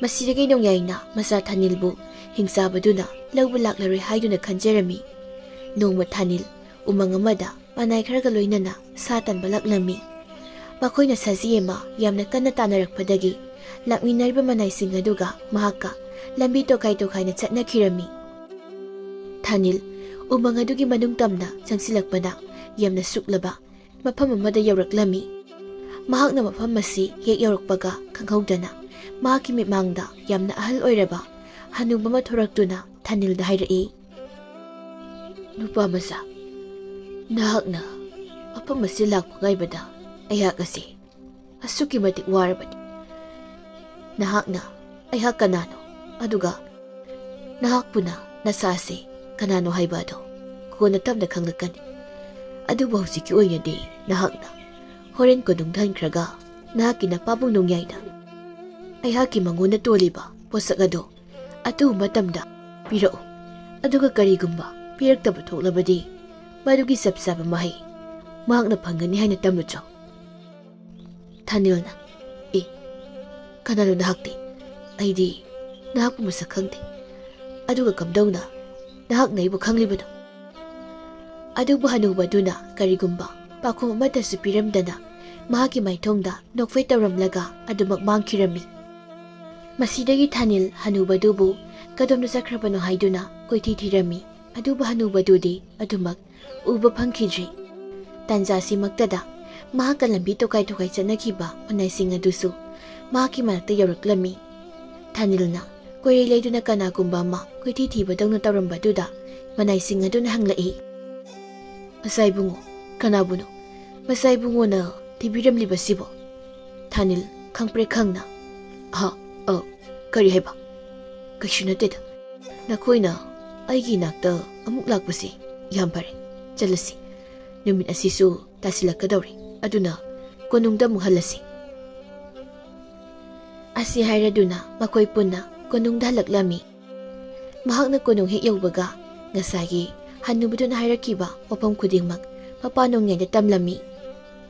ꯃꯁꯤꯗꯒꯤ ꯅꯣꯡꯌꯥꯏꯅ ꯃꯆꯥ ꯊꯥꯅꯤꯜꯕꯨ ꯍꯤꯡꯆꯥꯕꯗꯨꯅ ꯂꯧꯕ ꯂꯥꯛꯂꯔꯣꯏ ꯍꯥꯏꯗꯨꯅ ꯈꯟꯖꯔꯝꯃꯤ꯫ ꯅꯣꯡꯃ ꯊꯥꯅꯤꯜ ꯎꯃꯪ ꯑꯃꯗ ꯃꯅꯥꯏ ꯈꯔꯒ ꯂꯣꯏꯅꯅ ꯁꯥ ꯇꯥꯟꯕ ꯂꯥꯛꯂꯝꯃꯤ꯫ ꯃꯈꯣꯏꯅ ꯁꯖꯤ ꯑꯃ ꯌꯥꯝꯅ ꯀꯟꯅ ꯇꯥꯟꯅꯔꯛꯄꯗꯒꯤ ꯂꯥꯛꯃꯤꯟꯅꯔꯤꯕ ꯃꯅꯥꯏꯁꯤꯡ ꯑꯗꯨꯒ ꯃꯍꯥꯛꯀ ꯂꯝꯕꯤ ꯇꯣꯈꯥꯏ ꯇꯣꯈꯥꯏꯅ ꯆꯠꯅꯈꯤꯔꯝꯃꯤ꯫ ꯊꯥꯅꯤꯜ ꯎꯃꯪ ꯑꯗꯨꯒꯤ ꯃꯅꯨꯡ ꯇꯝꯅ ꯆꯪꯁꯤꯜꯂꯛꯄꯗ ꯌꯥꯝꯅ ꯁꯨꯛꯂꯕ ꯃꯐꯝ ꯑꯃꯗ ꯌꯧꯔꯛꯂꯝꯃꯤ꯫ ꯃꯍꯥꯛꯅ ꯃꯐꯝ ꯑꯁꯤ ꯍꯦꯛ ꯌꯧꯔꯛꯄꯒ ꯈꯪꯍꯧꯗꯅ ꯃꯍꯥꯛꯀꯤ ꯃꯤꯠꯃꯥꯡꯗ ꯌꯥꯝꯅ ꯑꯍꯜ ꯑꯣꯏꯔꯕ ꯍꯅꯨꯕ ꯑꯃ ꯊꯣꯔꯛꯇꯨꯅ ꯊꯥꯅꯤꯜꯗ ꯍꯥꯏꯔꯛꯏ, "ꯅꯨꯄꯥ ꯃꯆꯥ, ꯅꯍꯥꯛꯅ ꯃꯐꯝ ꯑꯁꯤ ꯂꯥꯛꯄ ꯉꯥꯏꯕꯗ ꯑꯩꯍꯥꯛ ꯑꯁꯤ ꯑꯁꯨꯛꯀꯤ ꯃꯇꯤꯛ ꯋꯥꯔꯕꯅꯤ꯫ ꯅꯍꯥꯛꯅ ꯑꯩꯍꯥꯛ ꯀꯅꯥꯅꯣ, ꯑꯗꯨꯒ ꯅꯍꯥꯛꯄꯨꯅ ꯅꯁꯥꯁꯦ ꯀꯅꯥꯅꯣ ꯍꯥꯏꯕ ꯑꯗꯣ ꯀꯣꯟꯅ ꯇꯞꯅ ꯈꯪꯂꯛꯀꯅꯤ꯫ ꯑꯗꯨꯕꯨ ꯍꯧꯖꯤꯛꯀꯤ ꯑꯣꯏꯅꯗꯤ ꯅꯍꯥꯛꯅ ꯍꯣꯔꯦꯟ ꯀꯣꯅꯨꯡꯗ ꯍꯟꯈ꯭ꯔꯒ ꯅꯍꯥꯛꯀꯤ ꯅꯄꯥꯕꯨꯡ ꯅꯣꯡꯌꯥꯏꯅ ꯑꯩꯍꯥꯛꯀꯤ ꯃꯉꯣꯟꯗ ꯇꯣꯜꯂꯤꯕ ꯄꯣꯠꯁꯛ ꯑꯗꯣ ꯑꯊꯨꯕ ꯃꯇꯝꯗ ꯄꯤꯔꯛꯎ꯫ ꯑꯗꯨꯒ ꯀꯔꯤꯒꯨꯝꯕ ꯄꯤꯔꯛꯇꯕ ꯊꯣꯛꯂꯕꯗꯤ ꯃꯗꯨꯒꯤ ꯆꯞ ꯆꯥꯕ ꯃꯍꯩ ꯃꯍꯥꯛꯅ ꯐꯪꯒꯅꯤ ꯍꯥꯏꯅ ꯇꯝꯂꯨꯆꯣ꯫" ꯊꯥꯅꯤꯜꯅ "ꯀꯅꯥꯅꯣ ꯅꯍꯥꯛꯇꯤ? ꯑꯩꯗꯤ ꯅꯍꯥꯛꯄꯨ ꯃꯁꯛ ꯈꯪꯗꯦ꯫ ꯑꯗꯨꯒ ꯀꯝꯗꯧꯅ ꯅꯍꯥꯛꯅ ꯑꯩꯕꯨ ꯈꯪꯂꯤꯕꯅꯣ?" ꯑꯗꯨꯕꯨ ꯍꯅꯨꯕꯗꯨꯅ ꯀꯔꯤꯒꯨꯝꯕ ꯄꯥꯎꯈꯨꯝ ꯑꯃꯠꯇꯁꯨ ꯄꯤꯔꯝꯗꯅ ꯃꯍꯥꯛꯀꯤ ꯃꯥꯏꯊꯣꯡꯗ ꯅꯣꯛꯐꯦꯠ ꯇꯧꯔꯝꯂꯒ ꯑꯗꯨꯃꯛ ꯃꯥꯡꯈꯤꯔꯝꯃꯤ꯫ ꯃꯁꯤꯗꯒꯤ ꯊꯥꯅꯤꯜ ꯍꯅꯨꯕꯗꯨꯕꯨ ꯀꯗꯣꯝꯗ ꯆꯠꯈ꯭ꯔꯕꯅꯣ ꯍꯥꯏꯗꯨꯅ ꯀꯣꯏꯊꯤ ꯊꯤꯔꯝꯃꯤ꯫ ꯑꯗꯨꯕꯨ ꯍꯅꯨꯕꯗꯨꯗꯤ ꯑꯗꯨꯃꯛ ꯎꯕ ꯐꯪꯈꯤꯗ꯭ꯔꯦ꯫ ꯇꯥꯟꯖꯥꯁꯤꯃꯛꯇꯗ ꯃꯍꯥꯛꯀ ꯂꯝꯕꯤ ꯇꯣꯈꯥꯏ ꯇꯣꯈꯥꯏ ꯆꯠꯅꯈꯤꯕ ꯃꯅꯥꯏꯁꯤꯡ ꯑꯗꯨꯁꯨ ꯃꯍꯥꯛꯀꯤ ꯃꯅꯥꯛꯇ ꯌꯧꯔꯛꯂꯝꯃꯤ꯫ ꯊꯥꯅꯤꯜꯅ ꯀꯣꯏꯔꯩ ꯂꯩꯗꯨꯅ ꯀꯅꯥꯒꯨꯝꯕ ꯑꯃ ꯀꯣꯏꯊꯤ ꯊꯤꯕꯗꯧꯅ ꯇꯧꯔꯝꯕꯗꯨꯗ ꯃꯅꯥꯏꯁꯤꯡ ꯑꯗꯨꯅ ꯍꯪꯂꯛꯏ, "ꯃꯆꯥ ꯏꯕꯨꯡꯉꯣ, ꯀꯅꯥꯕꯨꯅꯣ? ꯃꯆꯥ ꯏꯕꯨꯡꯉꯣꯅ ꯊꯤꯕꯤꯔꯝꯂꯤꯕꯁꯤꯕꯣ?" ꯊꯥꯅꯤꯜ ꯈꯪꯄ꯭ꯔꯦꯛ ꯈꯪꯅ, "ꯑꯍ, ꯑ, ꯀꯔꯤ ꯍꯥꯏꯕ? ꯀꯩꯁꯨ ꯅꯠꯇꯦꯗ꯫ ꯅꯈꯣꯏꯅ ꯑꯩꯒꯤ ꯏꯅꯥꯛꯇ ꯑꯃꯨꯛ ꯂꯥꯛꯄꯁꯤ ꯌꯥꯝ ꯐꯔꯦ꯫ ꯆꯠꯂꯁꯤ꯫ ꯅꯨꯃꯤꯠ ꯑꯁꯤꯁꯨ ꯇꯥꯁꯤꯜꯂꯛꯀꯗꯧꯔꯦ꯫ ꯑꯗꯨꯅ ꯀꯣꯅꯨꯡꯗ ꯑꯃꯨꯛ ꯍꯜꯂꯁꯤ꯫" ꯑꯁꯤ ꯍꯥꯏꯔꯗꯨꯅ ꯃꯈꯣꯏ ꯄꯨꯟꯅ ꯀꯣꯅꯨꯡꯗ ꯍꯜꯂꯛꯂꯝꯃꯤ꯫ ꯃꯍꯥꯛꯅ ꯀꯣꯅꯨꯡ ꯍꯦꯛ ꯌꯧꯕꯒ ꯉꯁꯥꯏꯒꯤ ꯍꯟꯅꯨꯕꯗꯨꯅ ꯍꯥꯏꯔꯛꯈꯤꯕ ꯋꯥꯐꯝ ꯈꯨꯗꯤꯡꯃꯛ ꯃꯄꯥ ꯅꯣꯡꯌꯥꯏꯗ ꯇꯝꯂꯝꯃꯤ꯫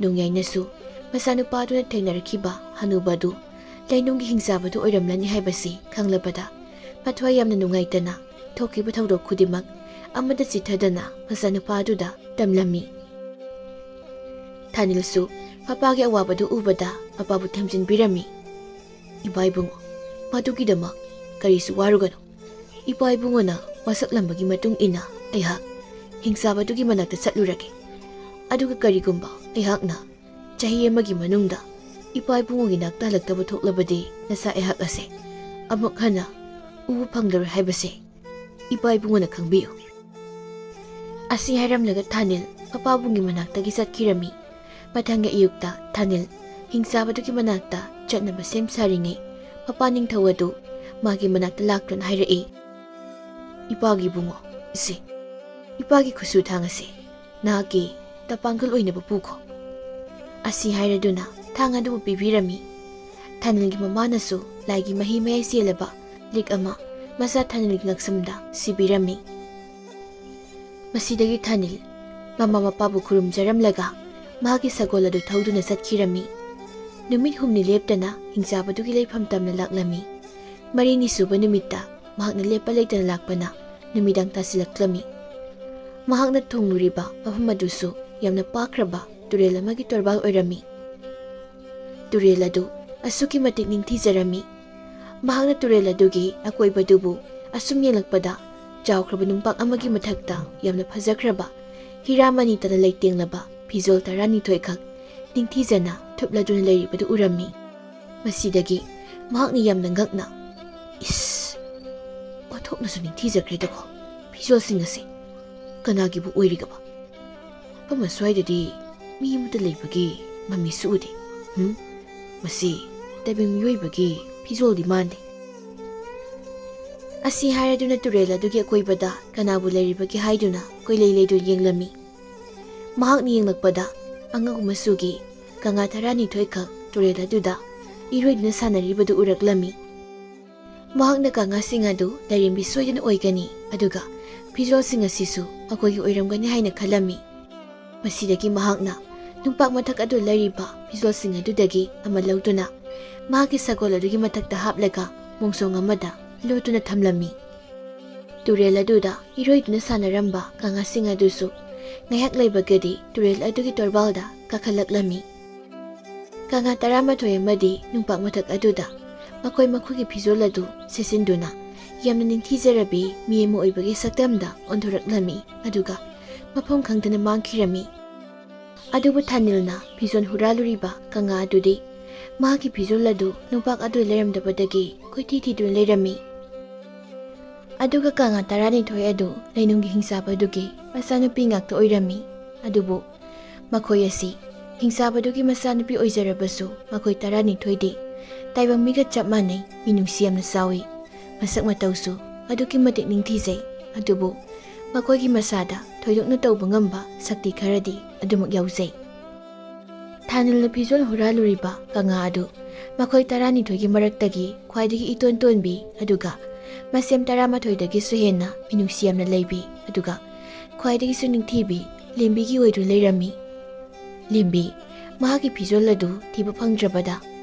ꯅꯣꯡꯌꯥꯏꯅꯁꯨ ꯃꯆꯥꯅꯨꯄꯥ ꯑꯗꯨꯅ ꯊꯦꯡꯅꯔꯛꯈꯤꯕ ꯍꯟꯅꯨꯕ ꯑꯗꯨ ꯂꯩꯅꯨꯡꯒꯤ ꯍꯤꯡꯆꯥꯕꯗꯨ ꯑꯣꯏꯔꯝꯂꯅꯤ ꯍꯥꯏꯕꯁꯤ ꯈꯪꯂꯕꯗ ꯃꯊ꯭ꯋꯥꯏ ꯌꯥꯝꯅ ꯅꯨꯡꯉꯥꯏꯇꯅ ꯊꯣꯛꯈꯤꯕ ꯊꯧꯗꯣꯛ ꯈꯨꯗꯤꯡꯃꯛ ꯑꯃꯠꯇ ꯆꯤꯠꯊꯗꯅ ꯃꯆꯥꯅꯨꯄꯥ ꯑꯗꯨꯗ ꯇꯝꯂꯝꯃꯤ꯫ ꯊꯥꯅꯤꯜꯁꯨ ꯃꯄꯥꯒꯤ ꯑꯋꯥꯕꯗꯨ ꯎꯕꯗ ꯃꯄꯥꯕꯨ ꯊꯦꯝꯖꯤꯟꯕꯤꯔꯝꯃꯤ꯫ "ꯏꯄꯥ ꯏꯕꯨꯡꯉꯣ, ꯃꯗꯨꯒꯤꯗꯃꯛ ꯀꯔꯤꯁꯨ ꯋꯥꯔꯨꯒꯅꯨ꯫ ꯏꯄꯥ ꯏꯕꯨꯡꯉꯣꯅ ꯋꯥꯁꯛꯂꯝꯕꯒꯤ ꯃꯇꯨꯡ ꯏꯟꯅ ꯑꯩꯍꯥꯛ ꯍꯤꯡꯆꯥꯕꯗꯨꯒꯤ ꯃꯅꯥꯛꯇ ꯆꯠꯂꯨꯔꯒꯦ꯫ ꯑꯗꯨꯒ ꯀꯔꯤꯒꯨꯝꯕ ꯑꯩꯍꯥꯛꯅ ꯆꯍꯤ ꯑꯃꯒꯤ ꯃꯅꯨꯡꯗ ꯏꯄꯥ ꯏꯕꯨꯡꯉꯣꯒꯤ ꯅꯥꯛꯇ ꯍꯜꯂꯛꯇꯕ ꯊꯣꯛꯂꯕꯗꯤ ꯅꯆꯥ ꯑꯩꯍꯥꯛ ꯑꯁꯦ ꯑꯃꯨꯛ ꯍꯟꯅ ꯎꯕ ꯐꯪꯂꯔꯣꯏ ꯍꯥꯏꯕꯁꯦ ꯏꯄꯥ ꯏꯕꯨꯡꯉꯣꯅ ꯈꯪꯕꯤꯌꯨ꯫" ꯑꯁꯤ ꯍꯥꯏꯔꯝꯂꯒ ꯊꯥꯅꯤꯜ ꯃꯄꯥꯕꯨꯡꯒꯤ ꯃꯅꯥꯛꯇꯒꯤ ꯆꯠꯈꯤꯔꯝꯃꯤ꯫ ꯃꯊꯪꯒꯤ ꯑꯌꯨꯛꯇ ꯊꯥꯅꯤꯜ ꯍꯤꯡꯆꯥꯕꯗꯨꯒꯤ ꯃꯅꯥꯛꯇ ꯆꯠꯅꯕ ꯁꯦꯝ ꯁꯥꯔꯤꯉꯩ ꯃꯄꯥ ꯅꯤꯡꯊꯧ ꯑꯗꯨ ꯃꯥꯒꯤ ꯃꯅꯥꯛꯇ ꯂꯥꯛꯇꯨꯅ ꯍꯥꯏꯔꯛꯏ, "ꯏꯄꯥꯒꯤ ꯏꯕꯨꯡꯉꯣ, ꯁꯤ ꯏꯄꯥꯒꯤ ꯈꯨꯠꯁꯨ ꯊꯥꯡ ꯑꯁꯤ ꯅꯍꯥꯛꯀꯤ ꯇꯄꯥꯡꯒꯜ ꯑꯣꯏꯅꯕ ꯄꯨꯈꯣ꯫" ꯑꯁꯤ ꯍꯥꯏꯔꯗꯨꯅ ꯊꯥꯡ ꯑꯗꯨꯕꯨ ꯄꯤꯕꯤꯔꯝꯃꯤ꯫ ꯊꯥꯅꯤꯜꯒꯤ ꯃꯃꯥꯅꯁꯨ ꯂꯥꯏꯒꯤ ꯃꯍꯤ ꯃꯌꯥꯏ ꯆꯦꯜꯂꯕ ꯂꯤꯛ ꯑꯃ ꯃꯆꯥ ꯊꯥꯅꯤꯜꯒꯤ ꯉꯛꯁꯝꯗ ꯁꯤꯕꯤꯔꯝꯃꯤ꯫ ꯃꯁꯤꯗꯒꯤ ꯊꯥꯅꯤꯜ ꯃꯃꯥ ꯃꯄꯥꯕꯨ ꯈꯨꯔꯨꯝꯖꯔꯝꯂꯒ ꯃꯍꯥꯛꯀꯤ ꯁꯒꯣꯜ ꯑꯗꯨ ꯊꯧꯗꯨꯅ ꯆꯠꯈꯤꯔꯝꯃꯤ꯫ ꯅꯨꯃꯤꯠ ꯍꯨꯝꯅꯤ ꯂꯦꯞꯇꯅ ꯍꯤꯡꯆꯥꯕꯗꯨꯒꯤ ꯂꯩꯐꯝ ꯇꯝꯅ ꯂꯥꯛꯂꯝꯃꯤ꯫ ꯃꯔꯤꯅꯤ ꯁꯨꯕ ꯅꯨꯃꯤꯠꯇ ꯃꯍꯥꯛꯅ ꯂꯦꯞꯄ ꯂꯩꯇꯅ ꯂꯥꯛꯄꯅ ꯅꯨꯃꯤꯗꯥꯡ ꯇꯥꯁꯤꯜꯂꯛꯂꯝꯃꯤ꯫ ꯃꯍꯥꯛꯅ ꯊꯨꯡꯂꯨꯔꯤꯕ ꯃꯐꯝ ꯑꯗꯨꯁꯨ ꯌꯥꯝꯅ ꯄꯥꯛꯈ꯭ꯔꯕ ꯇꯨꯔꯦꯜ ꯑꯃꯒꯤ ꯇꯣꯔꯕꯥꯜ ꯑꯣꯏꯔꯝꯃꯤ꯫ ꯇꯨꯔꯦꯜ ꯑꯗꯨ ꯑꯁꯨꯛꯀꯤ ꯃꯇꯤꯛ ꯅꯤꯡꯊꯤꯖꯔꯝꯃꯤ꯫ ꯃꯍꯥꯛꯅ ꯇꯨꯔꯦꯜ ꯑꯗꯨꯒꯤ ꯑꯀꯣꯏꯕꯗꯨꯕꯨ ꯑꯁꯨꯝ ꯌꯦꯡꯂꯛꯄꯗ, ꯆꯥꯎꯈ꯭ꯔꯕ ꯅꯨꯡꯄꯥꯛ ꯑꯃꯒꯤ ꯃꯊꯛꯇ ꯌꯥꯝꯅ ꯐꯖꯈ꯭ꯔꯕ ꯍꯤꯔꯥ ꯃꯅꯤꯇꯅ ꯂꯩꯇꯦꯡꯂꯕ ꯐꯤꯖꯣꯜ ꯇꯔꯥꯅꯤꯊꯣꯏꯈꯛ ꯅꯤꯡꯊꯤꯖꯅ ꯊꯨꯞꯂꯗꯨꯅ ꯂꯩꯔꯤꯕꯗꯨ ꯎꯔꯝꯃꯤ꯫ ꯃꯁꯤꯗꯒꯤ ꯃꯍꯥꯛꯅ ꯌꯥꯝꯅ ꯉꯛꯅ, "ꯏꯁ, ꯑꯣꯟꯊꯣꯛꯅꯁꯨ ꯅꯤꯡꯊꯤꯖꯈ꯭ꯔꯦꯗꯀꯣ ꯐꯤꯖꯣꯜꯁꯤꯡ ꯑꯁꯤ꯫ ꯀꯅꯥꯒꯤꯕꯨ ꯑꯣꯏꯔꯤꯒꯕ? ꯃꯐꯝ ꯑꯁ꯭ꯋꯥꯏꯗꯗꯤ ꯃꯤ ꯑꯃꯠꯇ ꯂꯩꯕꯒꯤ ꯃꯃꯤꯁꯨ ꯎꯗꯦ꯫ ꯍꯨꯝ? ꯃꯁꯤ ꯇꯥꯏꯕꯪ ꯃꯤꯑꯣꯏꯕꯒꯤ ꯐꯤꯖꯣꯜꯗꯤ ꯃꯥꯟꯗꯦ"꯫ ꯑꯁꯤ ꯍꯥꯏꯔꯗꯨꯅ ꯇꯨꯔꯦꯜ ꯑꯗꯨꯒꯤ ꯑꯀꯣꯏꯕꯗ ꯀꯅꯥꯕꯨ ꯂꯩꯔꯤꯕꯒꯦ ꯍꯥꯏꯗꯨꯅ ꯀꯣꯏꯂꯩ ꯂꯩꯗꯨꯅ ꯌꯦꯡꯂꯝꯃꯤ꯫ ꯃꯍꯥꯛꯅ ꯌꯦꯡꯂꯛꯄꯗ ꯑꯉꯧꯕ ꯃꯆꯨꯒꯤ ꯀꯪꯉꯥ ꯇꯔꯥꯅꯤꯊꯣꯏꯈꯛ ꯇꯨꯔꯦꯜ ꯑꯗꯨꯗ ꯏꯔꯣꯏꯗꯨꯅ ꯁꯥꯟꯅꯔꯤꯕꯗꯨ ꯎꯔꯛꯂꯝꯃꯤ꯫ ꯃꯍꯥꯛꯅ ꯀꯪꯉꯥꯁꯤꯡ ꯑꯗꯨ ꯂꯥꯏꯔꯦꯝꯕꯤ ꯁꯣꯏꯗꯅ ꯑꯣꯏꯒꯅꯤ, ꯑꯗꯨꯒ ꯐꯤꯖꯣꯜꯁꯤꯡ ꯑꯁꯤꯁꯨ ꯃꯈꯣꯏꯒꯤ ꯑꯣꯏꯔꯝꯒꯅꯤ ꯍꯥꯏꯅ ꯈꯜꯂꯝꯃꯤ꯫ ꯃꯁꯤꯗꯒꯤ ꯃꯍꯥꯛꯅ ꯅꯨꯡꯄꯥꯛ ꯃꯊꯛ ꯑꯗꯨ ꯂꯩꯔꯤꯕ ꯐꯤꯖꯣꯜꯁꯤꯡ ꯑꯗꯨꯗꯒꯤ ꯑꯃ ꯂꯧꯗꯨꯅ ꯃꯍꯥꯛꯀꯤ ꯁꯒꯣꯜ ꯑꯗꯨꯒꯤ ꯃꯊꯛꯇ ꯍꯥꯞꯂꯒ ꯃꯣꯡꯁꯣꯡ ꯑꯃꯗ ꯂꯣꯠꯇꯨꯅ ꯊꯝꯂꯝꯃꯤ꯫ ꯇꯨꯔꯦꯜ ꯑꯗꯨꯗ ꯏꯔꯣꯏꯗꯨꯅ ꯁꯥꯟꯅꯔꯝꯕ ꯀꯪꯉꯥꯁꯤꯡ ꯑꯗꯨꯁꯨ ꯉꯥꯏꯍꯥꯛ ꯂꯩꯕꯒꯗꯤ ꯇꯨꯔꯦꯜ ꯑꯗꯨꯒꯤ ꯇꯣꯔꯕꯥꯜꯗ ꯀꯥꯈꯠꯂꯛꯂꯝꯃꯤ꯫ ꯀꯪꯉꯥ ꯇꯔꯥꯃꯥꯊꯣꯏ ꯑꯃꯗꯤ ꯅꯨꯡꯄꯥꯛ ꯃꯊꯛ ꯑꯗꯨꯗ ꯃꯈꯣꯏ ꯃꯈꯣꯏꯒꯤ ꯐꯤꯖꯣꯜ ꯑꯗꯨ ꯁꯦꯠꯆꯤꯟꯗꯨꯅ ꯌꯥꯝꯅ ꯅꯤꯡꯊꯤꯖꯔꯕꯤ ꯃꯤ ꯑꯃ ꯑꯣꯏꯕꯒꯤ ꯁꯛꯇꯝꯗ ꯑꯣꯟꯊꯣꯔꯛꯂꯝꯃꯤ, ꯑꯗꯨꯒ ꯃꯐꯝ ꯈꯪꯗꯅ ꯃꯥꯡꯈꯤꯔꯝꯃꯤ꯫ ꯑꯗꯨꯕꯨ ꯊꯥꯅꯤꯜꯅ ꯐꯤꯖꯣꯜ ꯍꯨꯔꯥꯜꯂꯨꯔꯤꯕ ꯀꯪꯉꯥ ꯑꯗꯨꯗꯤ ꯃꯍꯥꯛꯀꯤ ꯐꯤꯖꯣꯜ ꯑꯗꯨ ꯅꯨꯡꯄꯥꯛ ꯑꯗꯨꯗ ꯂꯩꯔꯝꯗꯕꯗꯒꯤ ꯀꯣꯏꯊꯤ ꯊꯤꯗꯨꯅ ꯂꯩꯔꯝꯃꯤ꯫ ꯑꯗꯨꯒ ꯀꯪꯉꯥ ꯇꯔꯥꯅꯤꯊꯣꯏ ꯑꯗꯨ ꯂꯩꯅꯨꯡꯒꯤ ꯍꯤꯡꯆꯥꯕꯗꯨꯒꯤ ꯃꯆꯥꯅꯨꯄꯤ ꯉꯥꯛꯇ ꯑꯣꯏꯔꯝꯃꯤ꯫ ꯑꯗꯨꯕꯨ ꯃꯈꯣꯏ ꯑꯁꯤ ꯍꯤꯡꯆꯥꯕꯗꯨꯒꯤ ꯃꯆꯥꯅꯨꯄꯤ ꯑꯣꯏꯖꯔꯕꯁꯨ, ꯃꯈꯣꯏ ꯇꯔꯥꯅꯤꯊꯣꯏꯗꯤ ꯇꯥꯏꯕꯪ ꯃꯤꯒ ꯆꯞ ꯃꯥꯟꯅꯩ, ꯃꯤꯅꯨꯡꯁꯤ ꯌꯥꯝꯅ ꯆꯥꯎꯏ꯫ ꯃꯁꯛ ꯃꯇꯧꯁꯨ ꯑꯗꯨꯛꯀꯤ ꯃꯇꯤꯛ ꯅꯤꯡꯊꯤꯖꯩ꯫ ꯑꯗꯨꯕꯨ ꯃꯈꯣꯏꯒꯤ ꯃꯁꯥꯗ ꯊꯣꯏꯗꯣꯛꯅ ꯇꯧꯕ ꯉꯝꯕ ꯁꯛꯇꯤ ꯈꯔꯗꯤ ꯑꯗꯨꯃꯛ ꯌꯥꯎꯖꯩ꯫ ꯊꯥꯅꯤꯜꯅ ꯐꯤꯖꯣꯜ ꯍꯨꯔꯥꯜꯂꯨꯔꯤꯕ ꯀꯪꯉꯥ ꯑꯗꯨ ꯃꯈꯣꯏ ꯇꯔꯥꯅꯤꯊꯣꯏꯒꯤ ꯃꯔꯛꯇꯒꯤ ꯈ꯭ꯋꯥꯏꯗꯒꯤ ꯏꯇꯣꯟ ꯇꯣꯟꯕꯤ, ꯑꯗꯨꯒ ꯃꯁꯦꯝ ꯇꯔꯥꯃꯥꯊꯣꯏꯗꯒꯤꯁꯨ ꯍꯦꯟꯅ ꯃꯤꯅꯨꯡꯁꯤ ꯌꯥꯝꯅ ꯂꯩꯕꯤ, ꯑꯗꯨꯒ ꯈ꯭ꯋꯥꯏꯗꯒꯤꯁꯨ ꯅꯤꯡꯊꯤꯕꯤ ꯂꯦꯝꯕꯤꯒꯤ ꯑꯣꯏꯗꯨꯅ ꯂꯩꯔꯝꯃꯤ꯫ ꯂꯦꯝꯕꯤ ꯃꯍꯥꯛꯀꯤ ꯐꯤꯖꯣꯜ ꯑꯗꯨ ꯊꯤꯕ ꯐꯪꯗ꯭ꯔꯕꯗ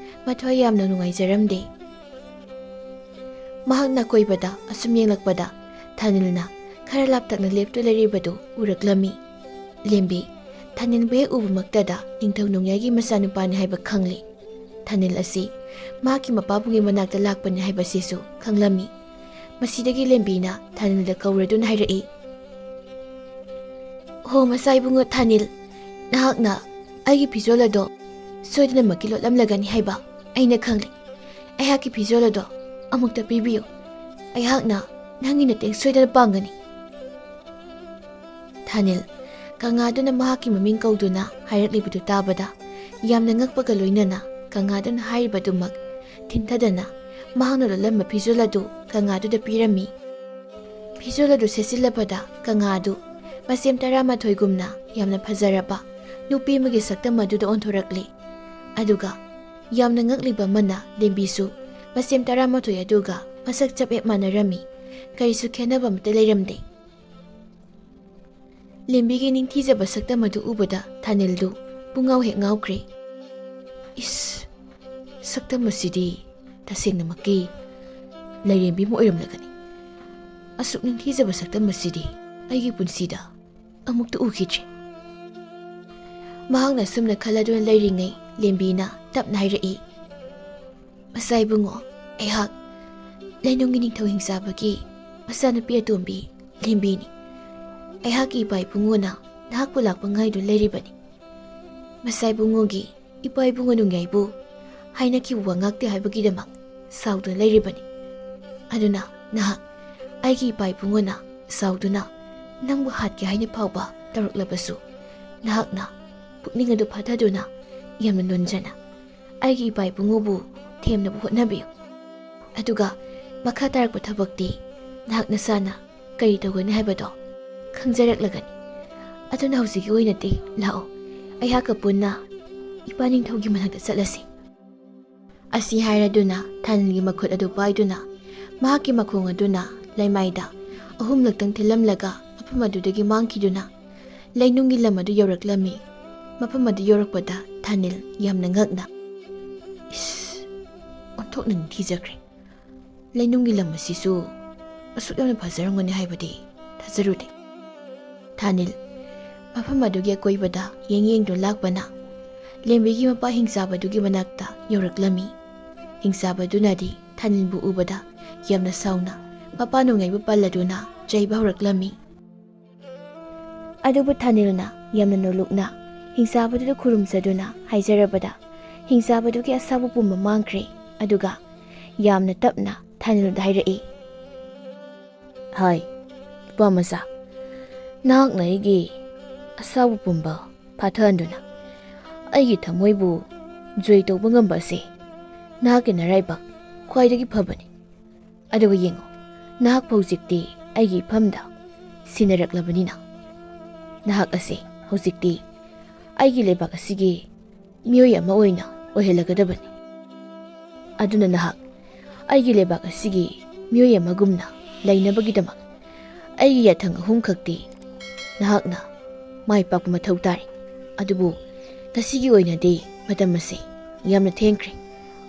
ꯃꯊ꯭ꯋꯥꯏ ꯌꯥꯝꯅ ꯅꯨꯡꯉꯥꯏꯖꯔꯝꯗꯦ꯫ ꯃꯍꯥꯛꯅ ꯑꯀꯣꯏꯕꯗ ꯑꯁꯨꯝ ꯌꯦꯡꯂꯛꯄꯗ ꯊꯥꯅꯤꯜꯅ ꯈꯔ ꯂꯥꯞꯇꯛꯅ ꯂꯦꯞꯇꯨꯅ ꯂꯩꯔꯤꯕꯗꯨ ꯎꯔꯛꯂꯝꯃꯤ꯫ ꯂꯦꯝꯕꯤ ꯊꯥꯅꯤꯜꯕꯨ ꯍꯦꯛ ꯎꯕꯃꯛꯇꯗ ꯅꯤꯡꯊꯧ ꯅꯣꯡꯌꯥꯏꯒꯤ ꯃꯆꯥꯅꯨꯄꯥꯅꯤ ꯍꯥꯏꯕ ꯈꯪꯂꯦ꯫ ꯊꯥꯅꯤꯜ ꯑꯁꯤ ꯃꯍꯥꯛꯀꯤ ꯃꯄꯥꯕꯨꯡꯒꯤ ꯃꯅꯥꯛꯇ ꯂꯥꯛꯄꯅꯤ ꯍꯥꯏꯕꯁꯤꯁꯨ ꯈꯪꯂꯝꯃꯤ꯫ ꯃꯁꯤꯗꯒꯤ ꯂꯦꯝꯕꯤꯅ ꯊꯥꯅꯤꯜꯗ ꯀꯧꯔꯗꯨꯅ ꯍꯥꯏꯔꯛꯏ, "ꯍꯣ, ꯃꯆꯥ ꯏꯕꯨꯡꯉꯣ ꯊꯥꯅꯤꯜ, ꯅꯍꯥꯛꯅ ꯑꯩꯒꯤ ꯐꯤꯖꯣꯜ ꯑꯗꯣ ꯁꯣꯏꯗꯅꯃꯛꯀꯤ ꯂꯣꯠꯂꯝꯂꯒꯅꯤ ꯍꯥꯏꯕ ꯑꯩꯅ ꯈꯪꯂꯦ꯫ ꯑꯩꯍꯥꯛꯀꯤ ꯐꯤꯖꯣꯜ ꯑꯗꯣ ꯑꯃꯨꯛꯇ ꯄꯤꯕꯤꯌꯨ꯫ ꯑꯩꯍꯥꯛꯅ ꯅꯪꯒꯤ ꯃꯇꯦꯡ ꯁꯣꯏꯗꯅ ꯄꯥꯡꯒꯅꯤ꯫" ꯊꯥꯅꯤꯜ ꯀꯪꯂꯥꯗꯨꯅ ꯃꯍꯥꯛꯀꯤ ꯃꯃꯤꯡ ꯀꯧꯗꯨꯅ ꯍꯥꯏꯔꯛꯂꯤꯕꯗꯨ ꯇꯥꯕꯗ ꯌꯥꯝꯅ ꯉꯛꯄꯒ ꯂꯣꯏꯅꯅ ꯀꯪꯂꯥꯗꯨꯅ ꯍꯥꯏꯔꯤꯕꯗꯨꯃꯛ ꯊꯤꯟꯊꯗꯅ ꯃꯍꯥꯛꯅ ꯂꯣꯠꯂꯝꯕ ꯐꯤꯖꯣꯜ ꯑꯗꯨ ꯀꯪꯂꯥꯗꯨꯗ ꯄꯤꯔꯝꯃꯤ꯫ ꯐꯤꯖꯣꯜ ꯑꯗꯨ ꯁꯦꯠꯆꯤꯜꯂꯕꯗ ꯀꯪꯂꯥꯗꯨ ꯃꯁꯦꯝ ꯇꯔꯥꯃꯥꯊꯣꯏꯒꯨꯝꯅ ꯌꯥꯝꯅ ꯐꯖꯔꯕ ꯅꯨꯄꯤ ꯑꯃꯒꯤ ꯁꯛꯇꯝ ꯑꯗꯨꯗ ꯑꯣꯟꯊꯣꯔꯛꯂꯦ꯫ ꯑꯗꯨꯒ ꯌꯥꯝꯅ ꯉꯛꯂꯤꯕ ꯑꯃꯅ ꯂꯦꯝꯕꯤꯁꯨ ꯃꯁꯦꯝ ꯇꯔꯥꯃꯥꯊꯣꯏ ꯑꯗꯨꯒ ꯃꯁꯛ ꯆꯞ ꯍꯦꯛ ꯃꯥꯟꯅꯔꯝꯃꯤ꯫ ꯀꯔꯤꯁꯨ ꯈꯦꯠꯅꯕ ꯑꯃꯠꯇ ꯂꯩꯔꯝꯗꯦ꯫ ꯂꯦꯝꯕꯤꯒꯤ ꯅꯤꯡꯊꯤꯖꯕ ꯁꯛꯇꯝ ꯑꯗꯨ ꯎꯕꯗ ꯊꯥꯅꯤꯜꯗꯨ ꯄꯨꯡꯉꯥꯎ ꯍꯦꯛ ꯉꯥꯎꯈ꯭ꯔꯦ꯫ "ꯏꯁ, ꯁꯛꯇꯝ ꯑꯁꯤꯗꯤ ꯇꯁꯦꯡꯅꯃꯛꯀꯤ ꯂꯥꯏꯔꯦꯝꯕꯤ ꯑꯃ ꯑꯣꯏꯔꯝꯂꯒꯅꯤ꯫ ꯑꯁꯨꯛ ꯅꯤꯡꯊꯤꯖꯕ ꯁꯛꯇꯝ ꯑꯁꯤꯗꯤ ꯑꯩꯒꯤ ꯄꯨꯟꯁꯤꯗ ꯑꯃꯨꯛꯇ ꯎꯈꯤꯗ꯭ꯔꯤ꯫" ꯃꯍꯥꯛꯅ ꯁꯨꯝꯅ ꯈꯜꯂꯗꯨꯅ ꯂꯩꯔꯤꯉꯩ ꯂꯦꯝꯕꯤꯅ ꯇꯞꯅ ꯍꯥꯏꯔꯛꯏ, "ꯃꯆꯥ ꯏꯕꯨꯡꯉꯣ, ꯑꯩꯍꯥꯛ ꯂꯩꯅꯨꯡꯒꯤ ꯅꯤꯡꯊꯧ ꯍꯤꯡꯆꯥꯕꯒꯤ ꯃꯆꯥꯅꯨꯄꯤ ꯑꯇꯣꯝꯕꯤ ꯂꯦꯝꯕꯤꯅꯤ꯫ ꯑꯩꯍꯥꯛꯀꯤ ꯏꯄꯥ ꯏꯕꯨꯡꯉꯣꯅ ꯅꯍꯥꯛꯄꯨ ꯂꯥꯛꯄ ꯉꯥꯏꯗꯨꯅ ꯂꯩꯔꯤꯕꯅꯤ꯫ ꯃꯆꯥ ꯏꯕꯨꯡꯉꯣꯒꯤ ꯏꯄꯥ ꯏꯕꯨꯡꯉꯣ ꯅꯣꯡꯌꯥꯏꯕꯨ ꯍꯥꯏꯅꯈꯤꯕ ꯋꯥ ꯉꯥꯛꯇꯦ ꯍꯥꯏꯕꯒꯤꯗꯃꯛ ꯁꯥꯎꯗꯨꯅ ꯂꯩꯔꯤꯕꯅꯤ꯫ ꯑꯗꯨꯅ ꯅꯍꯥꯛ ꯑꯩꯒꯤ ꯏꯄꯥ ꯏꯕꯨꯡꯉꯣꯅ ꯁꯥꯎꯗꯨꯅ ꯅꯪꯕꯨ ꯍꯥꯠꯀꯦ ꯍꯥꯏꯅ ꯐꯥꯎꯕ ꯇꯧꯔꯛꯂꯕꯁꯨ, ꯅꯍꯥꯛꯅ ꯄꯨꯛꯅꯤꯡ ꯑꯗꯨ ꯐꯥꯊꯗꯨꯅ ꯌꯥꯝꯅ ꯅꯣꯟꯖꯅ ꯑꯩꯒꯤ ꯏꯄꯥ ꯏꯕꯨꯡꯉꯣꯕꯨ ꯊꯦꯝꯅꯕ ꯍꯣꯠꯅꯕꯤꯌꯨ꯫ ꯑꯗꯨꯒ ꯃꯈꯥ ꯇꯥꯔꯛꯄ ꯊꯕꯛꯇꯤ ꯅꯍꯥꯛ ꯅꯁꯥꯅ ꯀꯔꯤ ꯇꯧꯒꯅꯤ ꯍꯥꯏꯕꯗꯣ ꯈꯪꯖꯔꯛꯂꯒꯅꯤ꯫ ꯑꯗꯨꯅ ꯍꯧꯖꯤꯛꯀꯤ ꯑꯣꯏꯅꯗꯤ ꯂꯥꯛꯑꯣ, ꯑꯩꯍꯥꯛꯀ ꯄꯨꯟꯅ ꯏꯄꯥ ꯅꯤꯡꯊꯧꯒꯤ ꯃꯅꯥꯛꯇ ꯆꯠꯂꯁꯤ꯫" ꯑꯁꯤ ꯍꯥꯏꯔꯗꯨꯅ ꯊꯥꯅꯤꯜꯒꯤ ꯃꯈꯨꯠ ꯑꯗꯨ ꯄꯥꯏꯗꯨꯅ ꯃꯍꯥꯛꯀꯤ ꯃꯈꯣꯡ ꯑꯗꯨꯅ ꯂꯩꯃꯥꯏꯗ ꯑꯍꯨꯝꯂꯛꯇꯪ ꯊꯤꯜꯂꯝꯂꯒ ꯃꯐꯝ ꯑꯗꯨꯗꯒꯤ ꯃꯥꯡꯈꯤꯗꯨꯅ ꯂꯩꯅꯨꯡꯒꯤ ꯂꯝ ꯑꯗꯨ ꯌꯧꯔꯛꯂꯝꯃꯤ꯫ ꯃꯐꯝ ꯑꯗꯨ ꯌꯧꯔꯛꯄꯗ ꯊꯥꯅꯤꯜ ꯌꯥꯝꯅ ꯉꯛꯅ, "ꯏꯁ, ꯑꯣꯟꯊꯣꯛꯅ ꯅꯤꯡꯊꯤꯖꯈ꯭ꯔꯦ꯫ ꯂꯩꯅꯨꯡꯒꯤ ꯂꯝ ꯑꯁꯤꯁꯨ ꯑꯁꯨꯛ ꯌꯥꯝꯅ ꯐꯖꯔꯝꯒꯅꯤ ꯍꯥꯏꯕꯗꯤ ꯊꯥꯖꯔꯨꯗꯦ"꯫ ꯊꯥꯅꯤꯜ ꯃꯐꯝ ꯑꯗꯨꯒꯤ ꯑꯀꯣꯏꯕꯗ ꯌꯦꯡ ꯌꯦꯡꯗꯨꯅ ꯂꯥꯛꯄꯅ ꯂꯦꯝꯕꯤꯒꯤ ꯃꯄꯥ ꯍꯤꯡꯆꯥꯕꯗꯨꯒꯤ ꯃꯅꯥꯛꯇ ꯌꯧꯔꯛꯂꯝꯃꯤ꯫ ꯍꯤꯡꯆꯥꯕꯗꯨꯅꯗꯤ ꯊꯥꯅꯤꯜꯕꯨ ꯎꯕꯗ ꯌꯥꯝꯅ ꯁꯥꯎꯅ ꯃꯄꯥ ꯅꯣꯡꯌꯥꯏꯕꯨ ꯄꯜꯂꯗꯨꯅ ꯆꯩꯕ ꯍꯧꯔꯛꯂꯝꯃꯤ꯫ ꯑꯗꯨꯕꯨ ꯊꯥꯅꯤꯜꯅ ꯌꯥꯝꯅ ꯅꯣꯂꯨꯛꯅ ꯍꯤꯡꯆꯥꯕꯗꯨꯗ ꯈꯨꯔꯨꯝꯖꯗꯨꯅ ꯍꯥꯏꯖꯔꯕꯗ ꯍꯤꯡꯆꯥꯕꯗꯨꯒꯤ ꯑꯁꯥꯎꯕ ꯄꯨꯝꯕ ꯃꯥꯡꯈ꯭ꯔꯦ꯫ ꯑꯗꯨꯒ ꯌꯥꯝꯅ ꯇꯞꯅ ꯊꯥꯅꯤꯜꯗ ꯍꯥꯏꯔꯛꯏ, "ꯍꯥꯏ, ꯅꯨꯄꯥ ꯃꯆꯥ, ꯅꯍꯥꯛꯅ ꯑꯩꯒꯤ ꯑꯁꯥꯎꯕ ꯄꯨꯝꯕ ꯐꯥꯊꯍꯟꯗꯨꯅ ꯑꯩꯒꯤ ꯊꯃꯣꯏꯕꯨ ꯖꯣꯏ ꯇꯧꯕ ꯉꯝꯕ ꯑꯁꯤ ꯅꯍꯥꯛꯀꯤ ꯅꯔꯥꯏꯕꯛ ꯈ꯭ꯋꯥꯏꯗꯒꯤ ꯐꯕꯅꯤ꯫ ꯑꯗꯨꯒ ꯌꯦꯡꯉꯨ, ꯅꯍꯥꯛ ꯍꯧꯖꯤꯛꯇꯤ ꯑꯩꯒꯤ ꯏꯐꯝꯗ ꯁꯤꯟꯅꯔꯛꯂꯕꯅꯤꯅ ꯅꯍꯥꯛ ꯑꯁꯤ ꯍꯧꯖꯤꯛꯇꯤ ꯑꯩꯒꯤ ꯂꯩꯕꯥꯛ ꯑꯁꯤꯒꯤ ꯃꯤꯑꯣꯏ ꯑꯃ ꯑꯣꯏꯅ ꯑꯣꯏꯍꯜꯂꯒꯗꯕꯅꯤ꯫ ꯑꯗꯨꯅ ꯅꯍꯥꯛ ꯑꯩꯒꯤ ꯂꯩꯕꯥꯛ ꯑꯁꯤꯒꯤ ꯃꯤꯑꯣꯏ ꯑꯃꯒꯨꯝꯅ ꯂꯩꯅꯕꯒꯤꯗꯃꯛ ꯑꯩꯒꯤ ꯌꯥꯊꯪ ꯑꯍꯨꯝꯈꯛꯇꯤ ꯅꯍꯥꯛꯅ ꯃꯥꯏ ꯄꯥꯛꯄ ꯃꯊꯧ ꯇꯥꯔꯦ꯫ ꯑꯗꯨꯕꯨ ꯉꯁꯤꯒꯤ ꯑꯣꯏꯅꯗꯤ ꯃꯇꯝ ꯑꯁꯤ ꯌꯥꯝꯅ ꯊꯦꯡꯈ꯭ꯔꯦ꯫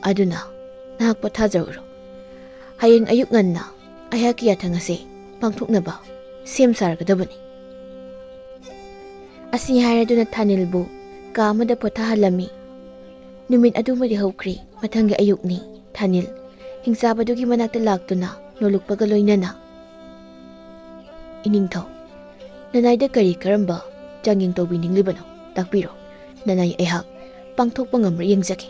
ꯑꯗꯨꯅ ꯅꯍꯥꯛ ꯄꯣꯊꯥꯖꯔꯨꯔꯣ꯫ ꯍꯌꯦꯡ ꯑꯌꯨꯛ ꯉꯟꯅ ꯑꯩꯍꯥꯛꯀꯤ ꯌꯥꯊꯪ ꯑꯁꯤ ꯄꯥꯡꯊꯣꯛꯅꯕ ꯁꯦꯝ ꯁꯥꯔꯒꯗꯕꯅꯤ"꯫ ꯑꯁꯤ ꯍꯥꯏꯔꯗꯨꯅ ꯊꯥꯅꯤꯜꯕꯨ ꯀꯥ ꯑꯃꯗ ꯄꯣꯊꯥꯍꯜꯂꯝꯃꯤ꯫ ꯅꯨꯃꯤꯠ ꯑꯗꯨꯃꯗꯤ ꯍꯧꯈ꯭ꯔꯦ꯫ ꯃꯊꯪꯒꯤ ꯑꯌꯨꯛꯅꯤ꯫ ꯊꯥꯅꯤꯜ ꯍꯤꯡꯆꯥꯕꯗꯨꯒꯤ ꯃꯅꯥꯛꯇ ꯂꯥꯛꯇꯨꯅ ꯅꯣꯂꯨꯛꯄꯒ ꯂꯣꯏꯅꯅ, "ꯏꯅꯤꯡꯊꯧ, ꯅꯅꯥꯏꯗ ꯀꯔꯤ ꯀꯔꯝꯕ ꯆꯥꯡꯌꯦꯡ ꯇꯧꯕꯤꯅꯤꯡꯂꯤꯕꯅꯣ? ꯇꯥꯛꯄꯤꯔꯣ꯫ ꯅꯅꯥꯏ ꯑꯩꯍꯥꯛ ꯄꯥꯡꯊꯣꯛꯄ ꯉꯝꯕ꯭ꯔꯥ ꯌꯦꯡꯖꯒꯦ"꯫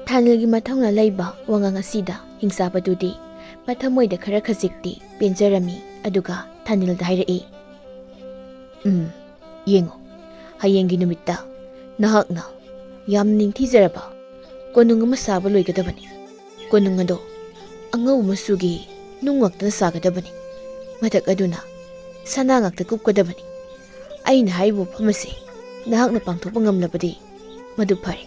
ꯊꯥꯅꯤꯜꯒꯤ ꯃꯊꯧꯅ ꯂꯩꯕ ꯋꯥꯉꯥꯡ ꯑꯁꯤꯗ ꯍꯤꯡꯆꯥꯕꯗꯨꯗꯤ ꯃꯊꯃꯣꯏꯗ ꯈꯔ ꯈꯖꯤꯛꯇꯤ ꯄꯦꯟꯖꯔꯝꯃꯤ꯫ ꯑꯗꯨꯒ ꯊꯥꯅꯤꯜꯗ ꯍꯥꯏꯔꯛꯏ, "ꯎꯝ, ꯌꯦꯡꯉꯨ, ꯍꯌꯦꯡꯒꯤ ꯅꯨꯃꯤꯠꯇ ꯅꯍꯥꯛꯅ ꯌꯥꯝ ꯅꯤꯡꯊꯤꯖꯔꯕ ꯀꯣꯅꯨꯡ ꯑꯃ ꯁꯥꯕ ꯂꯣꯏꯒꯗꯕꯅꯤ꯫ ꯀꯣꯅꯨꯡ ꯑꯗꯣ ꯑꯉꯧꯕ ꯃꯆꯨꯒꯤ ꯅꯨꯡ ꯉꯥꯛꯇꯅ ꯁꯥꯒꯗꯕꯅꯤ꯫ ꯃꯊꯛ ꯑꯗꯨꯅ ꯁꯅꯥ ꯉꯥꯛꯇ ꯀꯨꯞꯀꯗꯕꯅꯤ꯫ ꯑꯩꯅ ꯍꯥꯏꯔꯤꯕ ꯋꯥꯐꯝ ꯑꯁꯤ ꯅꯍꯥꯛꯅ ꯄꯥꯡꯊꯣꯛꯄ ꯉꯝꯂꯕꯗꯤ ꯃꯗꯨ ꯐꯔꯦ꯫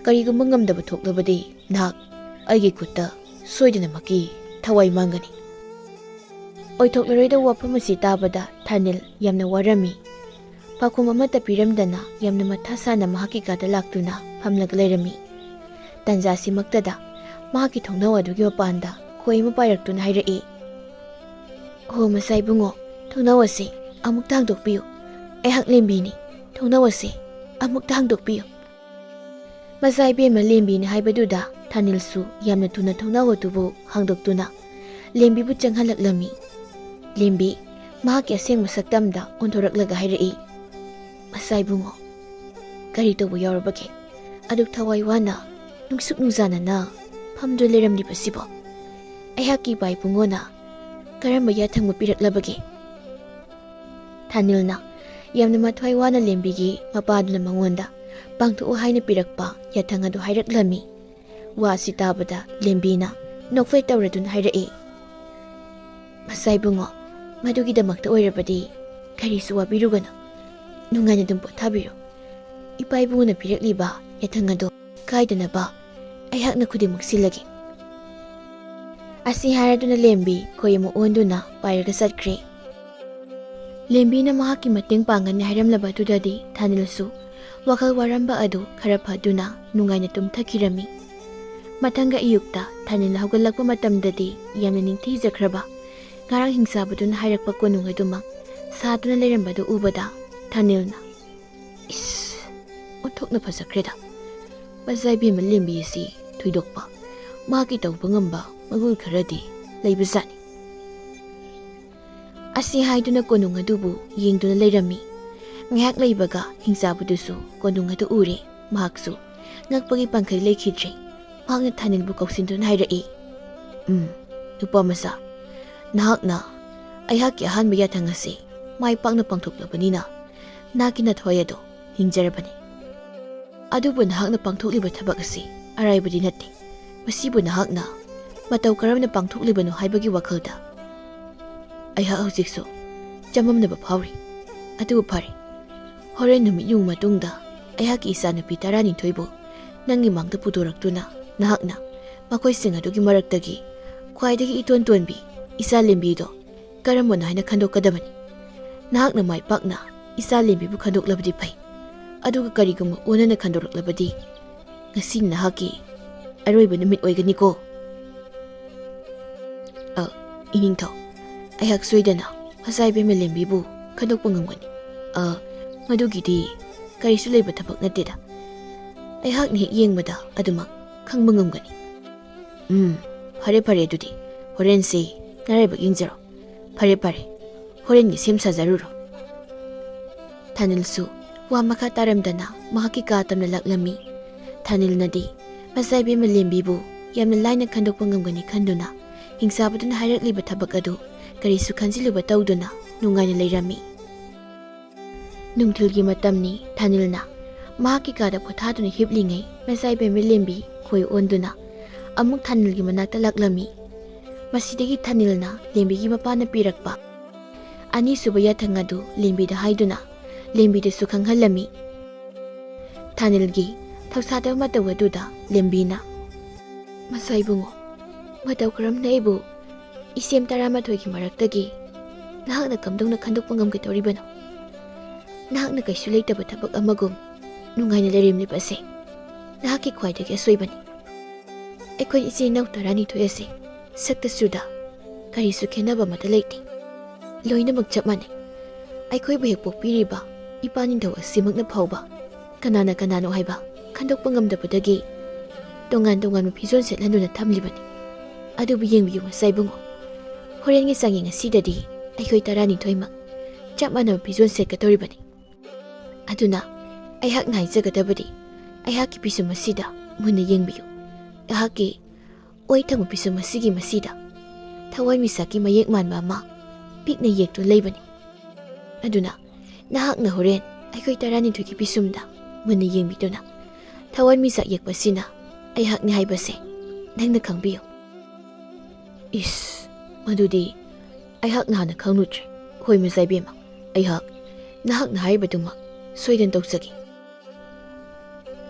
ꯀꯔꯤꯒꯨꯝꯕ ꯉꯝꯗꯕ ꯊꯣꯛꯂꯕꯗꯤ ꯅꯍꯥꯛ ꯑꯩꯒꯤ ꯈꯨꯠꯇ ꯁꯣꯏꯗꯅꯃꯛꯀꯤ ꯊꯋꯥꯏ ꯃꯥꯡꯒꯅꯤ"꯫ ꯑꯣꯏꯊꯣꯛꯂꯔꯣꯏꯗꯕ ꯋꯥꯐꯝ ꯑꯁꯤ ꯇꯥꯕꯗ ꯊꯥꯅꯤꯜ ꯌꯥꯝꯅ ꯋꯥꯔꯝꯃꯤ꯫ ꯄꯥꯎꯈꯨꯝ ꯑꯃꯠꯇ ꯄꯤꯔꯝꯗꯅ ꯌꯥꯝꯅ ꯃꯊꯥ ꯁꯥꯅ ꯃꯍꯥꯛꯀꯤ ꯀꯥꯗ ꯂꯥꯛꯇꯨꯅ ꯐꯝꯂꯒ ꯂꯩꯔꯝꯃꯤ꯫ ꯇꯟꯖꯥꯁꯤꯃꯛꯇꯗ ꯃꯍꯥꯛꯀꯤ ꯊꯣꯡꯅꯥꯎ ꯑꯗꯨꯒꯤ ꯃꯄꯥꯟꯗ ꯈꯣꯏ ꯑꯃ ꯄꯥꯏꯔꯛꯇꯨꯅ ꯍꯥꯏꯔꯛꯏ, "ꯑꯣ, ꯃꯆꯥ ꯏꯕꯨꯡꯉꯣ, ꯊꯣꯡꯅꯥꯎ ꯑꯁꯤ ꯑꯃꯨꯛꯇ ꯍꯥꯡꯗꯣꯛꯄꯤꯌꯨ꯫ ꯑꯩꯍꯥꯛ ꯂꯦꯝꯕꯤꯅꯤ꯫ ꯊꯣꯡꯅꯥꯎ ꯑꯁꯤ ꯑꯃꯨꯛꯇ ꯍꯥꯡꯗꯣꯛꯄꯤꯌꯨ꯫" ꯃꯆꯥ ꯏꯕꯦꯝꯃ ꯂꯦꯝꯕꯤꯅꯤ ꯍꯥꯏꯕꯗꯨꯗ ꯊꯥꯅꯤꯜꯁꯨ ꯌꯥꯝꯅ ꯊꯨꯅ ꯊꯣꯡꯅꯥꯎ ꯑꯗꯨꯕꯨ ꯍꯥꯡꯗꯣꯛꯇꯨꯅ ꯂꯦꯝꯕꯤꯕꯨ ꯆꯪꯍꯜꯂꯛꯂꯝꯃꯤ꯫ ꯂꯦꯝꯕꯤ ꯃꯍꯥꯛꯀꯤ ꯑꯁꯦꯡꯕ ꯁꯛꯇꯝꯗ ꯑꯣꯟꯊꯣꯔꯛꯂꯒ ꯍꯥꯏꯔꯛꯏ, "ꯃꯆꯥ ꯏꯕꯨꯡꯉꯣ, ꯀꯔꯤ ꯇꯧꯕ ꯌꯥꯎꯔꯕꯒꯦ? ꯑꯗꯨꯛ ꯊꯋꯥꯏ ꯋꯥꯅ, ꯅꯨꯡꯁꯨꯛ ꯅꯨꯡꯖꯥꯅꯅ ꯐꯝꯗꯨꯅ ꯂꯩꯔꯝꯂꯤꯕꯁꯤꯕꯣ? ꯑꯩꯍꯥꯛꯀꯤ ꯏꯄꯥ ꯏꯕꯨꯡꯉꯣꯅ ꯀꯔꯝꯕ ꯌꯥꯊꯪꯕ ꯄꯤꯔꯛꯂꯕꯒꯦ?" ꯊꯥꯅꯤꯜꯅ ꯌꯥꯝꯅ ꯃꯊ꯭ꯋꯥꯏ ꯋꯥꯅ ꯂꯦꯝꯕꯤꯒꯤ ꯃꯄꯥꯗꯨꯅ ꯃꯉꯣꯟꯗ ꯄꯥꯡꯊꯣꯛꯎ ꯍꯥꯏꯅ ꯄꯤꯔꯛꯄ ꯌꯥꯊꯪ ꯑꯗꯨ ꯍꯥꯏꯔꯛꯂꯝꯃꯤ꯫ ꯋꯥ ꯑꯁꯤ ꯇꯥꯕꯗ ꯂꯦꯝꯕꯤꯅ ꯅꯣꯛꯐꯦꯠ ꯇꯧꯔꯗꯨꯅ ꯍꯥꯏꯔꯛꯏ, "ꯃꯆꯥ ꯏꯕꯨꯡꯉꯣ, ꯃꯗꯨꯒꯤꯗꯃꯛꯇ ꯑꯣꯏꯔꯕꯗꯤ ꯀꯔꯤꯁꯨ ꯋꯥꯕꯤꯔꯨꯒꯅꯨ꯫ ꯅꯨꯡꯉꯥꯏꯅ ꯑꯗꯨꯝ ꯄꯣꯊꯥꯕꯤꯔꯣ꯫ ꯏꯄꯥ ꯏꯕꯨꯡꯉꯣꯅ ꯄꯤꯔꯛꯂꯤꯕ ꯌꯥꯊꯪ ꯑꯗꯣ ꯀꯥꯏꯗꯅꯕ ꯑꯩꯍꯥꯛꯅ ꯈꯨꯗꯤꯡꯃꯛ ꯁꯤꯜꯂꯒꯦ꯫" ꯑꯁꯤ ꯍꯥꯏꯔꯗꯨꯅ ꯂꯦꯝꯕꯤ ꯈꯣꯏ ꯑꯃ ꯑꯣꯟꯗꯨꯅ ꯄꯥꯏꯔꯒ ꯆꯠꯈ꯭ꯔꯦ꯫ ꯂꯦꯝꯕꯤꯅ ꯃꯍꯥꯛꯀꯤ ꯃꯇꯦꯡ ꯄꯥꯡꯒꯅꯤ ꯍꯥꯏꯔꯝꯂꯕ ꯑꯗꯨꯗꯗꯤ ꯊꯥꯅꯤꯜꯁꯨ ꯋꯥꯈꯜ ꯋꯥꯔꯝꯕ ꯑꯗꯨ ꯈꯔ ꯐꯗꯨꯅ ꯅꯨꯡꯉꯥꯏꯅ ꯇꯨꯝꯊꯈꯤꯔꯝꯃꯤ꯫ ꯃꯊꯪꯒ ꯑꯌꯨꯛꯇ ꯊꯥꯅꯤꯜ ꯍꯧꯒꯠꯂꯛꯄ ꯃꯇꯝꯗꯗꯤ ꯌꯥꯝꯅ ꯅꯤꯡꯊꯤꯖꯈ꯭ꯔꯕ ꯉꯔꯥꯡ ꯍꯤꯡꯆꯥꯕꯗꯨꯅ ꯍꯥꯏꯔꯛꯄ ꯀꯣꯅꯨꯡ ꯑꯗꯨꯃꯛ ꯁꯥꯗꯨꯅ ꯂꯩꯔꯝꯕꯗꯨ ꯎꯕꯗ ꯊꯥꯅꯤꯜꯅ, "ꯏꯁ, ꯑꯣꯟꯊꯣꯛꯅ ꯐꯖꯈ꯭ꯔꯦꯗ꯫ ꯃꯆꯥ ꯏꯕꯦꯝꯃ ꯂꯦꯝꯕꯤ ꯑꯁꯤ ꯊꯣꯏꯗꯣꯛꯄ, ꯃꯍꯥꯛꯀꯤ ꯇꯧꯕ ꯉꯝꯕ ꯃꯒꯨꯟ ꯈꯔꯗꯤ ꯂꯩꯕꯖꯥꯠꯅꯤ꯫" ꯑꯁꯤ ꯍꯥꯏꯗꯨꯅ ꯀꯣꯅꯨꯡ ꯑꯗꯨꯕꯨ ꯌꯦꯡꯗꯨꯅ ꯂꯩꯔꯝꯃꯤ꯫ ꯉꯥꯏꯍꯥꯛ ꯂꯩꯕꯒ ꯍꯤꯡꯆꯥꯕꯗꯨꯁꯨ ꯀꯣꯅꯨꯡ ꯑꯗꯨ ꯎꯔꯦ꯫ ꯃꯍꯥꯛꯁꯨ ꯉꯛꯄꯒꯤ ꯄꯥꯡꯒꯜ ꯂꯩꯈꯤꯗ꯭ꯔꯦ꯫ ꯃꯍꯥꯛꯅ ꯊꯥꯅꯤꯜꯕꯨ ꯀꯧꯁꯤꯟꯗꯨꯅ ꯍꯥꯏꯔꯛꯏ, "ꯎꯝ, ꯅꯨꯄꯥ ꯃꯆꯥ, ꯅꯍꯥꯛꯅ ꯑꯩꯍꯥꯛꯀꯤ ꯑꯍꯥꯟꯕ ꯌꯥꯊꯪ ꯑꯁꯤ ꯃꯥꯏ ꯄꯥꯛꯅ ꯄꯥꯡꯊꯣꯛꯂꯕꯅꯤꯅ ꯅꯍꯥꯛꯀꯤ ꯅꯊ꯭ꯋꯥꯏ ꯑꯗꯣ ꯍꯤꯡꯖꯔꯕꯅꯤ꯫ ꯑꯗꯨꯕꯨ ꯅꯍꯥꯛꯅ ꯄꯥꯡꯊꯣꯛꯂꯤꯕ ꯊꯕꯛ ꯑꯁꯤ ꯑꯔꯥꯏꯕꯗꯤ ꯅꯠꯇꯦ꯫ ꯃꯁꯤꯕꯨ ꯅꯍꯥꯛꯅ ꯃꯇꯧ ꯀꯔꯝꯅ ꯄꯥꯡꯊꯣꯛꯂꯤꯕꯅꯣ ꯍꯥꯏꯕꯒꯤ ꯋꯥꯈꯜꯗ ꯑꯩꯍꯥꯛ ꯍꯧꯖꯤꯛꯁꯨ ꯆꯃꯝꯅꯕ ꯐꯥꯎꯔꯤ꯫ ꯑꯗꯨꯕꯨ ꯐꯔꯦ, ꯍꯣꯔꯦꯟ ꯅꯨꯃꯤꯠ ꯌꯨꯡ ꯃꯇꯨꯡꯗ ꯑꯩꯍꯥꯛꯀꯤ ꯏꯆꯥꯅꯨꯄꯤ ꯇꯔꯥꯅꯤꯊꯣꯏꯕꯨ ꯅꯪꯒꯤ ꯃꯥꯡꯗ ꯄꯨꯊꯣꯔꯛꯇꯨꯅ ꯅꯍꯥꯛꯅ ꯃꯈꯣꯏꯁꯤꯡ ꯑꯗꯨꯒꯤ ꯃꯔꯛꯇꯒꯤ ꯈ꯭ꯋꯥꯏꯗꯒꯤ ꯏꯇꯣꯟ ꯇꯣꯟꯕꯤ ꯏꯆꯥ ꯂꯦꯝꯕꯤꯗꯣ ꯀꯔꯝꯕꯅꯣ ꯍꯥꯏꯅ ꯈꯟꯗꯣꯛꯀꯗꯕꯅꯤ꯫ ꯅꯍꯥꯛꯅ ꯃꯥꯏ ꯄꯥꯛꯅ ꯏꯆꯥ ꯂꯦꯝꯕꯤꯕꯨ ꯈꯟꯗꯣꯛꯂꯕꯗꯤ ꯐꯩ, ꯑꯗꯨꯒ ꯀꯔꯤꯒꯨꯝꯕ ꯑꯣꯟꯅꯅ ꯈꯟꯗꯣꯔꯛꯂꯕꯗꯤ ꯉꯁꯤ ꯅꯍꯥꯛꯀꯤ ꯑꯔꯣꯏꯕ ꯅꯨꯃꯤꯠ ꯑꯣꯏꯒꯅꯤꯀꯣ꯫ ꯑ, ꯏꯅꯤꯡꯊꯧ, ꯑꯩꯍꯥꯛ ꯁꯣꯏꯗꯅ ꯃꯆꯥ ꯏꯕꯦꯝꯃ ꯂꯦꯝꯕꯤꯕꯨ ꯈꯟꯗꯣꯛꯄ ꯉꯝꯒꯅꯤ꯫ ꯑ, ꯃꯗꯨꯒꯤꯗꯤ ꯀꯔꯤꯁꯨ ꯂꯩꯕ ꯊꯕꯛ ꯅꯠꯇꯦꯗ꯫ ꯑꯩꯍꯥꯛꯅ ꯍꯦꯛ ꯌꯦꯡꯕꯗ ꯑꯗꯨꯃꯛ ꯈꯪꯕ ꯉꯝꯒꯅꯤ꯫ ꯎꯝ, ꯐꯔꯦ ꯐꯔꯦ, ꯑꯗꯨꯗꯤ ꯍꯣꯔꯦꯟꯁꯤ ꯅꯔꯥꯏꯕꯛ ꯌꯦꯡꯖꯔꯣ꯫ ꯐꯔꯦ ꯐꯔꯦ, ꯍꯣꯔꯦꯟꯒꯤ ꯁꯦꯝ ꯁꯥꯖꯔꯨꯔꯣ꯫ ꯊꯥꯅꯤꯜꯁꯨ ꯋꯥ ꯃꯈꯥ ꯇꯥꯔꯝꯗꯅ ꯃꯍꯥꯛꯀꯤ ꯀꯥ ꯇꯝꯅ ꯂꯥꯛꯂꯝꯃꯤ꯫ ꯊꯥꯅꯤꯜꯅꯗꯤ ꯃꯆꯥ ꯏꯕꯦꯝꯃ ꯂꯦꯝꯕꯤꯕꯨ ꯌꯥꯝꯅ ꯂꯥꯏꯅ ꯈꯟꯗꯣꯛꯄ ꯉꯝꯒꯅꯤ ꯈꯟꯗꯨꯅ ꯍꯤꯡꯆꯥꯕꯗꯨꯅ ꯍꯥꯏꯔꯛꯂꯤꯕ ꯊꯕꯛ ꯑꯗꯨ ꯀꯔꯤꯁꯨ ꯈꯟꯖꯤꯜꯂꯨꯕ ꯇꯧꯗꯨꯅ ꯅꯨꯡꯉꯥꯏꯅ ꯂꯩꯔꯝꯃꯤ꯫ ꯅꯨꯡꯊꯤꯜꯒꯤ ꯃꯇꯝꯅꯤ꯫ ꯊꯥꯅꯤꯜꯅ ꯃꯍꯥꯛꯀꯤ ꯀꯥꯗ ꯄꯣꯊꯥꯗꯨꯅ ꯍꯤꯞꯂꯤꯉꯩ ꯃꯆꯥ ꯏꯕꯦꯝꯃ ꯂꯦꯝꯕꯤ ꯈꯣꯏ ꯑꯣꯟꯗꯨꯅ ꯑꯃꯨꯛ ꯊꯥꯅꯤꯜꯒꯤ ꯃꯅꯥꯛꯇ ꯂꯥꯛꯂꯝꯃꯤ꯫ ꯃꯁꯤꯗꯒꯤ ꯊꯥꯅꯤꯜꯅ ꯂꯦꯝꯕꯤꯒꯤ ꯃꯄꯥꯅ ꯄꯤꯔꯛꯄ ꯑꯅꯤꯁꯨꯕ ꯌꯥꯊꯪ ꯑꯗꯨ ꯂꯦꯝꯕꯤꯗ ꯍꯥꯏꯗꯨꯅ ꯂꯦꯝꯕꯤꯗꯁꯨ ꯈꯪꯍꯜꯂꯝꯃꯤ꯫ ꯊꯥꯅꯤꯜꯒꯤ ꯊꯧꯁꯥꯗꯕ ꯃꯇꯧ ꯑꯗꯨꯗ ꯂꯦꯝꯕꯤꯅ, "ꯃꯆꯥ ꯏꯕꯨꯡꯉꯣ, ꯃꯇꯧ ꯀꯔꯝꯅ ꯑꯩꯕꯨ ꯏꯁꯦꯝ ꯇꯔꯥꯃꯥꯊꯣꯏꯒꯤ ꯃꯔꯛꯇꯒꯤ ꯅꯍꯥꯛꯅ ꯀꯝꯗꯧꯅ ꯈꯟꯗꯣꯛꯄ ꯉꯝꯒꯗꯧꯔꯤꯕꯅꯣ? ꯅꯍꯥꯛꯅ ꯀꯩꯁꯨ ꯂꯩꯇꯕ ꯊꯕꯛ ꯑꯃꯒꯨꯝ ꯅꯨꯡꯉꯥꯏꯅ ꯂꯩꯔꯦꯝꯂꯤꯕꯁꯦ ꯅꯍꯥꯛꯀꯤ ꯈ꯭ꯋꯥꯏꯗꯒꯤ ꯑꯁꯣꯏꯕꯅꯤ꯫ ꯑꯩꯈꯣꯏ ꯏꯆꯤꯟ ꯏꯅꯥꯎ ꯇꯔꯥꯅꯤꯊꯣꯏ ꯑꯁꯦ ꯁꯛꯇ ꯆꯨꯗ ꯀꯔꯤꯁꯨ ꯈꯦꯠꯅꯕ ꯑꯃꯠꯇ ꯂꯩꯇꯦ꯫ ꯂꯣꯏꯅꯃꯛ ꯆꯞ ꯃꯥꯟꯅꯩ꯫ ꯑꯩꯈꯣꯏꯕꯨ ꯍꯦꯛ ꯄꯣꯛꯄꯤꯔꯤꯕ ꯏꯄꯥ ꯅꯤꯡꯊꯧ ꯑꯁꯤꯃꯛꯅ ꯐꯥꯎꯕ ꯀꯅꯥꯅ ꯀꯅꯥꯅꯣ ꯍꯥꯏꯕ ꯈꯟꯗꯣꯛꯄ ꯉꯝꯗꯕꯗꯒꯤ ꯇꯣꯉꯥꯟ ꯇꯣꯉꯥꯟꯕ ꯐꯤꯖꯣꯜ ꯁꯦꯠꯍꯟꯗꯨꯅ ꯊꯝꯂꯤꯕꯅꯤ꯫ ꯑꯗꯨꯕꯨ ꯌꯦꯡꯕꯤꯌꯨ ꯃꯆꯥ ꯏꯕꯨꯡꯉꯣ, ꯍꯣꯔꯦꯟꯒꯤ ꯆꯥꯡꯌꯦꯡ ꯑꯁꯤꯗꯗꯤ ꯑꯩꯈꯣꯏ ꯇꯔꯥꯅꯤꯊꯣꯏꯃꯛ ꯆꯞ ꯃꯥꯟꯅꯕ ꯐꯤꯖꯣꯜ ꯁꯦꯠꯀꯗꯧꯔꯤꯕꯅꯤ꯫ ꯑꯗꯨꯅ ꯑꯩꯍꯥꯛꯅ ꯍꯥꯏꯖꯒꯗꯕꯗꯤ ꯑꯩꯍꯥꯛꯀꯤ ꯄꯤꯁꯨꯝ ꯑꯁꯤꯗ ꯃꯨꯟꯅ ꯌꯦꯡꯕꯤꯌꯨ꯫ ꯑꯩꯍꯥꯛꯀꯤ ꯑꯣꯏ ꯊꯪꯕ ꯄꯤꯁꯨꯝ ꯑꯁꯤꯒꯤ ꯃꯁꯤꯗ ꯊꯋꯥꯟꯃꯤꯆꯥꯛꯀꯤ ꯃꯌꯦꯛ ꯃꯥꯟꯕ ꯑꯃ ꯄꯤꯛꯅ ꯌꯦꯛꯇꯨꯅ ꯂꯩꯕꯅꯤ꯫ ꯑꯗꯨꯅ ꯅꯍꯥꯛꯅ ꯍꯣꯔꯦꯟ ꯑꯩꯈꯣꯏ ꯇꯔꯥꯅꯤꯊꯣꯏꯒꯤ ꯄꯤꯁꯨꯝꯗ ꯃꯨꯟꯅ ꯌꯦꯡꯕꯤꯗꯨꯅ ꯊꯋꯥꯟꯃꯤꯆꯥꯛ ꯌꯦꯛꯄꯁꯤꯅ ꯑꯩꯍꯥꯛꯅꯤ ꯍꯥꯏꯕꯁꯦ ꯅꯪꯅ ꯈꯪꯕꯤꯌꯨ꯫" "ꯏꯁ, ꯃꯗꯨꯗꯤ ꯑꯩꯍꯥꯛꯅ ꯍꯥꯟꯅ ꯈꯪꯂꯨꯗ꯭ꯔꯦ꯫ ꯍꯣꯏ, ꯃꯆꯥ ꯏꯕꯦꯝꯃ, ꯑꯩꯍꯥꯛ ꯅꯍꯥꯛꯅ ꯍꯥꯏꯔꯤꯕꯗꯨꯃꯛ ꯁꯣꯏꯗꯅ ꯇꯧꯖꯒꯦ꯫"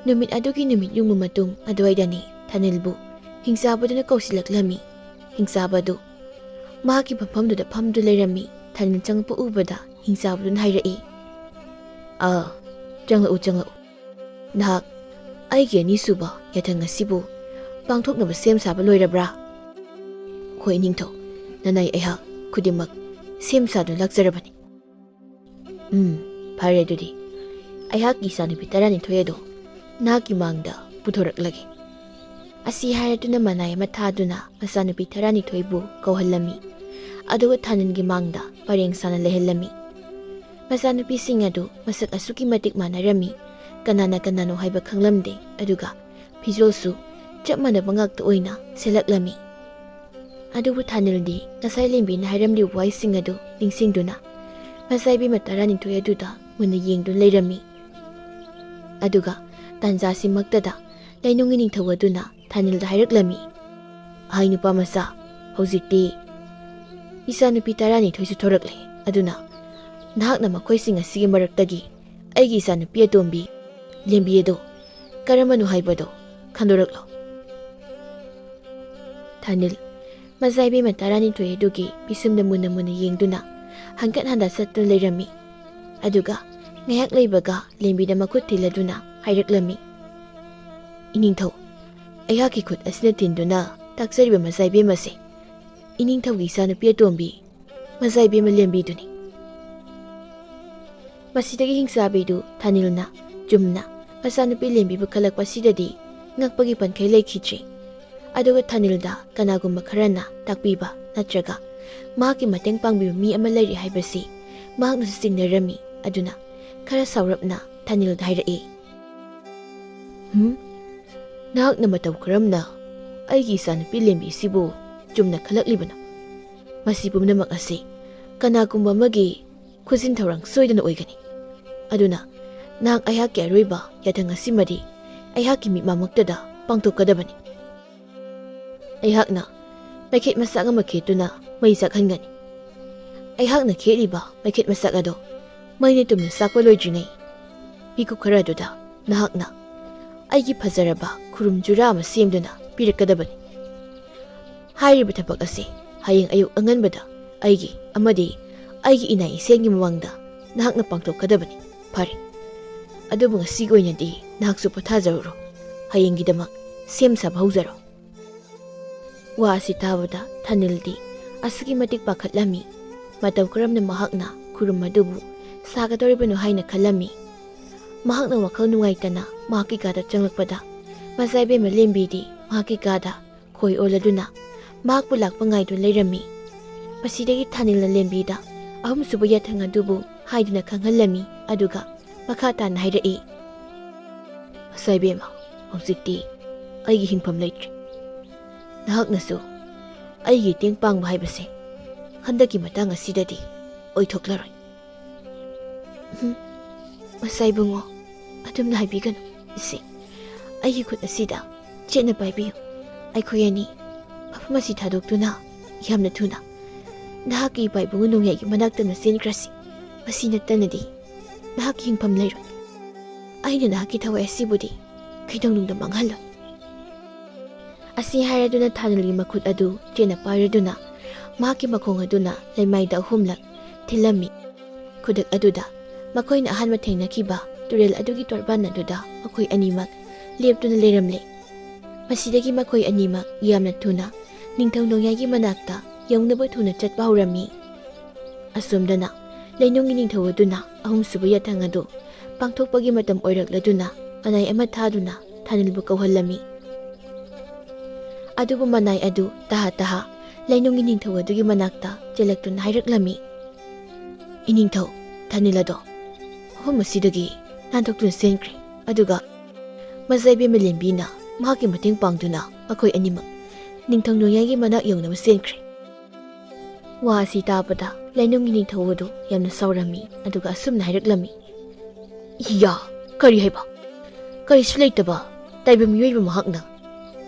ꯅꯨꯃꯤꯠ ꯑꯗꯨꯒꯤ ꯅꯨꯃꯤꯠ ꯌꯨꯡꯕ ꯃꯇꯨꯡ ꯑꯗꯨꯋꯥꯏꯗꯅꯤ ꯊꯥꯅꯤꯜꯕꯨ ꯍꯤꯡꯆꯥꯕꯗꯨꯅ ꯀꯧꯁꯤꯜꯂꯛꯂꯝꯃꯤ꯫ ꯍꯤꯡꯆꯥꯕꯗꯨ ꯃꯍꯥꯛꯀꯤ ꯐꯝꯐꯝꯗꯨꯗ ꯐꯝꯗꯨꯅ ꯂꯩꯔꯝꯃꯤ꯫ ꯊꯥꯅꯤꯜ ꯆꯪꯂꯛꯄ ꯎꯕꯗ ꯍꯤꯡꯆꯥꯕꯗꯨꯅ ꯍꯥꯏꯔꯛꯏ, ꯑꯥ, ꯆꯪꯂꯛꯎ, ꯆꯪꯂꯛꯎ꯫ ꯅꯍꯥꯛ ꯑꯩꯒꯤ ꯑꯅꯤꯁꯨꯕ ꯌꯥꯊꯪ ꯑꯁꯤꯕꯨ ꯄꯥꯡꯊꯣꯛꯅꯕ ꯁꯦꯝ ꯁꯥꯕ ꯂꯣꯏꯔꯕ꯭ꯔꯥ? ꯍꯣꯏ, ꯏꯅꯤꯡꯊꯧ, ꯅꯅꯥꯏ ꯑꯩꯍꯥꯛ ꯈꯨꯗꯤꯡꯃꯛ ꯁꯦꯝ ꯁꯥꯗꯨꯅ ꯂꯥꯛꯆꯔꯕꯅꯤ꯫ ꯎꯝ, ꯐꯔꯦ ꯑꯗꯨꯗꯤ꯫ ꯑꯩꯍꯥꯛꯀꯤ ꯏꯆꯥꯅꯨꯄꯤ ꯇꯔꯥꯅꯤꯊꯣꯏ ꯑꯗꯨ ꯅꯍꯥꯛꯀꯤ ꯃꯥꯡꯗ ꯄꯨꯊꯣꯔꯛꯂꯒꯦ꯫ ꯑꯁꯤ ꯍꯥꯏꯔꯗꯨꯅ ꯃꯅꯥꯏ ꯑꯃ ꯊꯥꯗꯨꯅ ꯃꯆꯥꯅꯨꯄꯤ ꯇꯔꯥꯅꯤꯊꯣꯏꯕꯨ ꯀꯧꯍꯜꯂꯝꯃꯤ꯫ ꯑꯗꯨꯒ ꯊꯥꯅꯤꯜꯒꯤ ꯃꯥꯡꯗ ꯄꯔꯦꯡ ꯁꯥꯅ ꯂꯩꯍꯜꯂꯝꯃꯤ꯫ ꯃꯆꯥꯅꯨꯄꯤꯁꯤꯡ ꯑꯗꯨ ꯃꯁꯛ ꯑꯁꯨꯛꯀꯤ ꯃꯇꯤꯛ ꯃꯥꯟꯅꯔꯝꯃꯤ, ꯀꯅꯥꯅ ꯀꯅꯥꯅꯣ ꯍꯥꯏꯕ ꯈꯪꯂꯝꯗꯦ꯫ ꯑꯗꯨꯒ ꯐꯤꯖꯣꯜꯁꯨ ꯆꯞ ꯃꯥꯟꯅꯕ ꯉꯥꯛꯇ ꯑꯣꯏꯅ ꯁꯦꯠꯂꯛꯂꯝꯃꯤ꯫ ꯑꯗꯨꯕꯨ ꯊꯥꯅꯤꯜꯗꯤ ꯉꯁꯥꯏ ꯂꯦꯝꯕꯤꯅ ꯍꯥꯏꯔꯝꯂꯤꯕ ꯋꯥꯍꯩꯁꯤꯡ ꯑꯗꯨ ꯅꯤꯡꯁꯤꯡꯗꯨꯅ ꯃꯆꯥ ꯏꯕꯦꯝꯃ ꯇꯔꯥꯅꯤꯊꯣꯏ ꯑꯗꯨꯗ ꯃꯨꯟꯅ ꯌꯦꯡꯗꯨꯅ ꯂꯩꯔꯝꯃꯤ꯫ ꯑꯗꯨꯒ ꯇꯥꯟꯖꯥꯁꯤꯃꯛꯇꯗ ꯂꯩꯅꯨꯡꯒꯤ ꯅꯤꯡꯊꯧ ꯑꯗꯨꯅ ꯊꯥꯅꯤꯜꯗ ꯍꯥꯏꯔꯛꯂꯝꯃꯤ, "ꯍꯥꯏ ꯅꯨꯄꯥ ꯃꯆꯥ, ꯍꯧꯖꯤꯛꯇꯤ ꯏꯆꯥꯅꯨꯄꯤ ꯇꯔꯥꯅꯤꯊꯣꯏꯁꯨ ꯊꯣꯔꯛꯂꯦ꯫ ꯑꯗꯨꯅ ꯅꯍꯥꯛꯅ ꯃꯈꯣꯏꯁꯤꯡ ꯑꯁꯤꯒꯤ ꯃꯔꯛꯇꯒꯤ ꯑꯩꯒꯤ ꯏꯆꯥꯅꯨꯄꯤ ꯑꯇꯣꯝꯕꯤ ꯂꯦꯝꯕꯤ ꯑꯗꯣ ꯀꯔꯝꯕꯅꯣ ꯍꯥꯏꯕꯗꯣ ꯈꯟꯗꯣꯔꯛꯂꯣ꯫" ꯊꯥꯅꯤꯜ ꯃꯆꯥ ꯏꯕꯦꯝꯃ ꯇꯔꯥꯅꯤꯊꯣꯏ ꯑꯗꯨꯒꯤ ꯄꯤꯁꯨꯝꯗ ꯃꯨꯟꯅ ꯃꯨꯟꯅ ꯌꯦꯡꯗꯨꯅ ꯍꯟꯒꯠ ꯍꯟꯗ ꯆꯠꯇꯨꯅ ꯂꯩꯔꯝꯃꯤ꯫ ꯑꯗꯨꯒ ꯉꯥꯏꯍꯥꯛ ꯂꯩꯕꯒ ꯂꯦꯝꯕꯤꯗ ꯃꯈꯨꯠ ꯊꯤꯜꯂꯗꯨꯅ ꯍꯥꯏꯔꯛꯂꯝꯃꯤ, "ꯏꯅꯤꯡꯊꯧ, ꯑꯩꯍꯥꯛꯀꯤ ꯈꯨꯠ ꯑꯁꯤꯅ ꯊꯤꯟꯗꯨꯅ ꯇꯥꯛꯆꯔꯤꯕ ꯃꯆꯥ ꯏꯕꯦꯝꯃꯁꯦ ꯏꯅꯤꯡꯊꯧꯒꯤ ꯏꯆꯥꯅꯨꯄꯤ ꯑꯇꯣꯝꯕꯤ ꯃꯆꯥ ꯏꯕꯦꯝꯃ ꯂꯦꯝꯕꯤꯗꯨꯅꯤ꯫" ꯃꯁꯤꯗꯒꯤ ꯍꯤꯡꯆꯥꯕꯤꯗꯨ ꯊꯥꯅꯤꯜꯅ ꯆꯨꯝꯅ ꯃꯆꯥꯅꯨꯄꯤ ꯂꯦꯝꯕꯤꯕꯨ ꯈꯜꯂꯛꯄꯁꯤꯗꯗꯤ ꯉꯛꯄꯒꯤ ꯄꯟꯈꯩ ꯂꯩꯈꯤꯗ꯭ꯔꯤ꯫ ꯑꯗꯨꯒ ꯊꯥꯅꯤꯜꯗ ꯀꯅꯥꯒꯨꯝꯕ ꯈꯔꯅ ꯇꯥꯛꯄꯤꯕ ꯅꯠꯇ꯭ꯔꯒ ꯃꯍꯥꯛꯀꯤ ꯃꯇꯦꯡ ꯄꯥꯡꯕꯤꯕ ꯃꯤ ꯑꯃ ꯂꯩꯔꯤ ꯍꯥꯏꯕꯁꯤ ꯃꯍꯥꯛꯅꯁꯨ ꯆꯤꯡꯅꯔꯝꯃꯤ꯫ ꯑꯗꯨꯅ ꯈꯔ ꯁꯥꯎꯔꯞꯅ ꯊꯥꯅꯤꯜꯗ ꯍꯥꯏꯔꯛꯏ, "ꯍꯨꯝ? ꯅꯍꯥꯛꯅ ꯃꯇꯧ ꯀꯔꯝꯅ ꯑꯩꯒꯤ ꯏꯆꯥꯅꯨꯄꯤ ꯂꯦꯝꯕꯤꯁꯤꯕꯨ ꯆꯨꯝꯅ ꯈꯜꯂꯛꯂꯤꯕꯅꯣ? ꯃꯁꯤ ꯄꯨꯝꯅꯃꯛ ꯑꯁꯤ ꯀꯅꯥꯒꯨꯝꯕ ꯑꯃꯒꯤ ꯈꯨꯖꯤꯟ ꯊꯧꯔꯥꯡ ꯁꯣꯏꯗꯅ ꯑꯣꯏꯒꯅꯤ꯫ ꯑꯗꯨꯅ ꯅꯍꯥꯛ ꯑꯩꯍꯥꯛꯀꯤ ꯑꯔꯣꯏꯕ ꯌꯥꯊꯪ ꯑꯁꯤꯃꯗꯤ ꯑꯩꯍꯥꯛꯀꯤ ꯃꯤꯠꯃꯥꯡꯃꯛꯇꯗ ꯄꯥꯡꯊꯣꯛꯀꯗꯕꯅꯤ꯫" ꯑꯩꯍꯥꯛꯅ ꯃꯩꯈꯦꯠ ꯃꯆꯥꯛ ꯑꯃ ꯈꯦꯠꯇꯨꯅ ꯃꯩ ꯆꯥꯛꯍꯟꯒꯅꯤ꯫ ꯑꯩꯍꯥꯛꯅ ꯈꯦꯠꯂꯤꯕ ꯃꯩꯈꯦꯠ ꯃꯆꯥꯛ ꯑꯗꯣ ꯃꯩꯅ ꯇꯨꯝꯅ ꯆꯥꯛꯄ ꯂꯣꯏꯗ꯭ꯔꯤꯉꯩ ꯃꯤꯀꯨꯞ ꯈꯔ ꯑꯗꯨꯗ ꯅꯍꯥꯛꯅ ꯑꯩꯒꯤ ꯐꯖꯔꯕ ꯈꯨꯔꯨꯝ ꯖꯨꯔꯥ ꯑꯃ ꯁꯦꯝꯗꯨꯅ ꯄꯤꯔꯛꯀꯗꯕꯅꯤ꯫ ꯍꯥꯏꯔꯤꯕ ꯊꯕꯛ ꯑꯁꯤ ꯍꯌꯦꯡ ꯑꯌꯨꯛ ꯑꯉꯟꯕꯗ ꯑꯩꯒꯤ ꯑꯃꯗꯤ ꯑꯩꯒꯤ ꯏꯅꯥꯏ ꯏꯁꯦꯟꯒꯤ ꯃꯃꯥꯡꯗ ꯅꯍꯥꯛꯅ ꯄꯥꯡꯊꯣꯛꯀꯗꯕꯅꯤ꯫ "ꯐꯔꯦ, ꯑꯗꯨꯕꯨ ꯉꯁꯤꯒꯤ ꯑꯣꯏꯅꯗꯤ ꯅꯍꯥꯛꯁꯨ ꯄꯣꯊꯥꯖꯔꯨꯔꯣ꯫ ꯍꯌꯦꯡꯒꯤꯗꯃꯛ ꯁꯦꯝ ꯁꯥꯕ ꯍꯧꯖꯔꯣ"꯫ ꯋꯥ ꯑꯁꯤ ꯇꯥꯕꯗ ꯊꯥꯅꯤꯜꯗꯤ ꯑꯁꯨꯛꯀꯤ ꯃꯇꯤꯛ ꯄꯥꯈꯠꯂꯝꯃꯤ꯫ ꯃꯇꯧ ꯀꯔꯝꯅ ꯃꯍꯥꯛꯅ ꯈꯨꯔꯨꯝ ꯑꯗꯨꯕꯨ ꯁꯥꯒꯗꯧꯔꯤꯕꯅꯣ ꯍꯥꯏꯅ ꯈꯜꯂꯝꯃꯤ꯫ ꯃꯍꯥꯛꯅ ꯋꯥꯈꯜ ꯅꯨꯡꯉꯥꯏꯇꯅ ꯃꯍꯥꯛꯀꯤ ꯀꯥꯗ ꯆꯪꯂꯛꯄꯗ, ꯃꯆꯥꯏꯕꯦꯝꯃ ꯂꯦꯝꯕꯤꯗꯤ ꯃꯍꯥꯛꯀꯤ ꯀꯥꯗ ꯈꯣꯏ ꯑꯣꯜꯂꯗꯨꯅ ꯃꯍꯥꯛꯄꯨ ꯂꯥꯛꯄ ꯉꯥꯏꯗꯨꯅ ꯂꯩꯔꯝꯃꯤ꯫ ꯃꯁꯤꯗꯒꯤ ꯊꯥꯅꯤꯜꯅ ꯂꯦꯝꯕꯤꯗ ꯑꯍꯨꯝꯁꯨꯕ ꯌꯥꯊꯪ ꯑꯗꯨꯕꯨ ꯍꯥꯏꯗꯨꯅ ꯈꯪꯍꯜꯂꯝꯃꯤ, ꯑꯗꯨꯒ ꯃꯈꯥ ꯇꯥꯅ ꯍꯥꯏꯔꯛꯏ, "ꯃꯆꯥꯏꯕꯦꯝꯃ, ꯍꯧꯖꯤꯛꯇꯤ ꯑꯩꯒꯤ ꯍꯤꯡꯐꯝ ꯂꯩꯇ꯭ꯔꯦ꯫ ꯅꯍꯥꯛꯅꯁꯨ ꯑꯩꯒꯤ ꯃꯇꯦꯡ ꯄꯥꯡꯕ ꯍꯥꯏꯕꯁꯦ ꯍꯟꯗꯛꯀꯤ ꯃꯇꯥꯡ ꯑꯁꯤꯗꯗꯤ ꯑꯣꯏꯊꯣꯛꯂꯔꯣꯏ"꯫ "ꯎꯝ, ꯃꯆꯥ ꯏꯕꯨꯡꯉꯣ, ꯑꯗꯨꯝꯅ ꯍꯥꯏꯕꯤꯒꯅꯨ꯫ ꯏꯆꯦ, ꯑꯩꯒꯤ ꯈꯨꯠ ꯑꯁꯤꯗ ꯆꯦꯠꯅ ꯄꯥꯏꯕꯤꯌꯨ꯫ ꯑꯩꯈꯣꯏ ꯑꯅꯤ ꯃꯐꯝ ꯑꯁꯤ ꯊꯥꯗꯣꯛꯇꯨꯅ ꯌꯥꯝꯅ ꯊꯨꯅ ꯅꯍꯥꯛꯀꯤ ꯏꯄꯥ ꯏꯕꯨꯡꯉꯣ ꯅꯣꯡꯌꯥꯏꯒꯤ ꯃꯅꯥꯛꯇ ꯆꯦꯟꯈ꯭ꯔꯁꯤ꯫ ꯃꯁꯤ ꯅꯠꯇꯅꯗꯤ ꯅꯍꯥꯛꯀꯤ ꯍꯤꯡꯐꯝ ꯂꯩꯔꯣꯏ꯫ ꯑꯩꯅ ꯅꯍꯥꯛꯀꯤ ꯊꯋꯥꯏ ꯑꯁꯤꯕꯨꯗꯤ ꯀꯩꯗꯧꯅꯨꯡꯗ ꯃꯥꯡꯍꯜꯂꯣꯏ"꯫ ꯑꯁꯤ ꯍꯥꯏꯔꯗꯨꯅ ꯊꯥꯅꯤꯜꯒꯤ ꯃꯈꯨꯠ ꯑꯗꯨ ꯆꯦꯠꯅ ꯄꯥꯏꯔꯗꯨꯅ ꯃꯍꯥꯛꯀꯤ ꯃꯈꯣꯡ ꯑꯗꯨꯅ ꯂꯩꯃꯥꯏꯗ ꯑꯍꯨꯝꯂꯛ ꯊꯤꯜꯂꯝꯃꯤ꯫ ꯈꯨꯗꯛ ꯑꯗꯨꯗ ꯃꯈꯣꯏꯅ ꯑꯍꯥꯟꯕ ꯊꯦꯡꯅꯈꯤꯕ ꯇꯨꯔꯦꯜ ꯑꯗꯨꯒꯤ ꯇꯣꯔꯕꯥꯟ ꯑꯗꯨꯗ ꯃꯈꯣꯏ ꯑꯅꯤꯃꯛ ꯂꯦꯞꯇꯨꯅ ꯂꯩꯔꯝꯂꯦ꯫ ꯃꯁꯤꯗꯒꯤ ꯃꯈꯣꯏ ꯑꯅꯤꯃꯛ ꯌꯥꯝꯅ ꯊꯨꯅ ꯅꯤꯡꯊꯧ ꯅꯣꯡꯌꯥꯏꯒꯤ ꯃꯅꯥꯛꯇ ꯌꯧꯅꯕ ꯊꯨꯅ ꯆꯠꯄ ꯍꯧꯔꯝꯃꯤ꯫ ꯑꯁꯣꯝꯗꯅ ꯂꯩꯅꯨꯡꯒꯤ ꯅꯤꯡꯊꯧ ꯑꯗꯨꯅ ꯑꯍꯨꯝꯁꯨꯕ ꯌꯥꯊꯪ ꯑꯗꯨ ꯄꯥꯡꯊꯣꯛꯄꯒꯤ ꯃꯇꯝ ꯑꯣꯏꯔꯛꯂꯗꯨꯅ ꯃꯅꯥꯏ ꯑꯃ ꯊꯥꯗꯨꯅ ꯊꯥꯅꯤꯜꯕꯨ ꯀꯧꯍꯜꯂꯝꯃꯤ꯫ ꯑꯗꯨꯕꯨ ꯃꯅꯥꯏ ꯑꯗꯨ ꯇꯍꯥ ꯇꯍꯥ ꯂꯩꯅꯨꯡꯒꯤ ꯅꯤꯡꯊꯧ ꯑꯗꯨꯒꯤ ꯃꯅꯥꯛꯇ ꯆꯦꯜꯂꯛꯇꯨꯅ ꯍꯥꯏꯔꯛꯂꯝꯃꯤ, "ꯏꯅꯤꯡꯊꯧ, ꯊꯥꯅꯤꯜ ꯑꯗꯣ ꯃꯐꯝ ꯑꯁꯤꯗꯒꯤ ꯅꯥꯟꯊꯣꯛꯇꯨꯅ ꯆꯦꯟꯈ꯭ꯔꯦ, ꯑꯗꯨꯒ ꯃꯆꯥꯏꯕꯦꯝꯃ ꯂꯦꯝꯕꯤꯅ ꯃꯍꯥꯛꯀꯤ ꯃꯇꯦꯡ ꯄꯥꯡꯗꯨꯅ ꯃꯈꯣꯏ ꯑꯅꯤꯃꯛ ꯅꯤꯡꯊꯧ ꯅꯣꯡꯌꯥꯏꯒꯤ ꯃꯅꯥꯛ ꯌꯧꯅꯕ ꯆꯦꯟꯈ꯭ꯔꯦ"꯫ ꯋꯥ ꯑꯁꯤ ꯇꯥꯕꯗ ꯂꯩꯅꯨꯡꯒꯤ ꯅꯤꯡꯊꯧ ꯑꯗꯨ ꯌꯥꯝꯅ ꯁꯥꯎꯔꯝꯃꯤ, ꯑꯗꯨꯒ ꯑꯁꯨꯝꯅ ꯍꯥꯏꯔꯛꯂꯝꯃꯤ, "ꯏꯌꯥ, ꯀꯔꯤ ꯍꯥꯏꯕ? ꯀꯔꯤꯁꯨ ꯂꯩꯇꯕ ꯇꯥꯏꯕꯪ ꯃꯤꯑꯣꯏꯕ ꯃꯍꯥꯛꯅ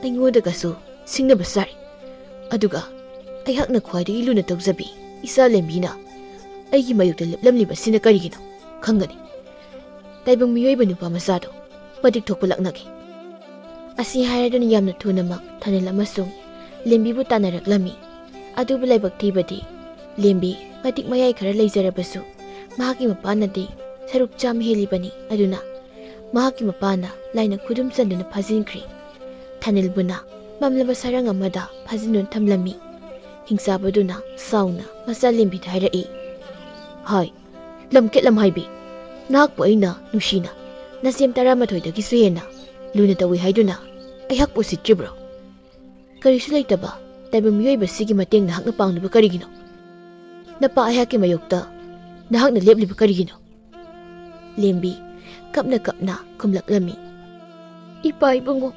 ꯑꯩꯉꯣꯟꯗꯒꯁꯨ ꯁꯤꯡꯅꯕ ꯆꯥꯔꯤ꯫ ꯑꯗꯨꯒ ꯑꯩꯍꯥꯛꯅ ꯈ꯭ꯋꯥꯏꯗꯒꯤ ꯂꯨꯅ ꯇꯧꯖꯕꯤ ꯏꯆꯥ ꯂꯦꯝꯕꯤꯅ ꯑꯩꯒꯤ ꯃꯥꯌꯣꯛꯇ ꯂꯦꯞꯂꯝꯂꯤꯕꯁꯤꯅ ꯀꯔꯤꯒꯤꯅꯣ? ꯈꯪꯒꯅꯤ꯫ ꯇꯥꯏꯕꯪ ꯃꯤꯑꯣꯏꯕ ꯅꯨꯄꯥ ꯃꯆꯥꯗꯣ ꯃꯇꯤꯛ ꯊꯣꯛꯄ ꯂꯥꯛꯅꯒꯦ"꯫ ꯑꯁꯤ ꯍꯥꯏꯔꯗꯨꯅ ꯌꯥꯝꯅ ꯊꯨꯅꯃꯛ ꯊꯥꯅꯤꯜ ꯑꯃꯁꯨꯡ ꯂꯦꯝꯕꯤꯕꯨ ꯇꯥꯟꯅꯔꯛꯂꯝꯃꯤ꯫ ꯑꯗꯨꯕꯨ ꯂꯥꯏꯕꯛ ꯊꯤꯕꯗꯤ ꯂꯦꯝꯕꯤ ꯃꯇꯤꯛ ꯃꯌꯥꯏ ꯈꯔ ꯂꯩꯖꯔꯕꯁꯨ ꯃꯍꯥꯛꯀꯤ ꯃꯄꯥꯟꯅꯗꯤ ꯁꯔꯨꯛ ꯆꯥꯝꯃ ꯍꯦꯜꯂꯤꯕꯅꯤ꯫ ꯑꯗꯨꯅ ꯃꯍꯥꯛꯀꯤ ꯃꯄꯥꯅ ꯂꯥꯏꯅ ꯈꯨꯗꯨꯝ ꯆꯟꯗꯨꯅ ꯐꯥꯖꯤꯟꯈ꯭ꯔꯦ꯫ ꯊꯥꯅꯤꯜꯕꯨꯅ ꯃꯝꯂꯕ ꯁꯔꯪ ꯑꯃꯗ ꯐꯥꯖꯤꯟꯗꯨꯅ ꯊꯝꯂꯝꯃꯤ꯫ ꯍꯤꯡꯆꯥꯕꯗꯨꯅ ꯁꯥꯎꯅ ꯃꯆꯥ ꯂꯦꯝꯕꯤꯗ ꯍꯥꯏꯔꯛꯏ, "ꯍꯥꯏ, ꯂꯝꯀꯦꯠ ꯂꯝꯍꯥꯏꯕꯤ, ꯅꯍꯥꯛꯄꯨ ꯑꯩꯅ ꯅꯨꯡꯁꯤꯅ ꯅꯆꯦꯝ ꯇꯔꯥꯃꯥꯊꯣꯏꯗꯒꯤꯁꯨ ꯍꯦꯟꯅ ꯂꯨꯅ ꯇꯧꯏ ꯍꯥꯏꯗꯨꯅ ꯑꯩꯍꯥꯛꯄꯨ ꯎꯁꯤꯠꯇ꯭ꯔꯤꯕ꯭ꯔꯣ? ꯀꯔꯤꯁꯨ ꯂꯩꯇꯕ ꯇꯥꯏꯕꯪ ꯃꯤꯑꯣꯏꯕꯁꯤꯒꯤ ꯃꯇꯦꯡ ꯅꯍꯥꯛꯅ ꯄꯥꯡꯂꯤꯕ ꯀꯔꯤꯒꯤꯅꯣ? ꯅꯄꯥ ꯑꯩꯍꯥꯛꯀꯤ ꯃꯥꯌꯣꯛꯇ ꯅꯍꯥꯛꯅ ꯂꯦꯞꯂꯤꯕ ꯀꯔꯤꯒꯤꯅꯣ?" ꯂꯦꯝꯕꯤ ꯀꯞꯅ ꯀꯞꯅ ꯈꯨꯝꯂꯛꯂꯝꯃꯤ, "ꯏꯄꯥ ꯏꯕꯨꯡꯉꯣ,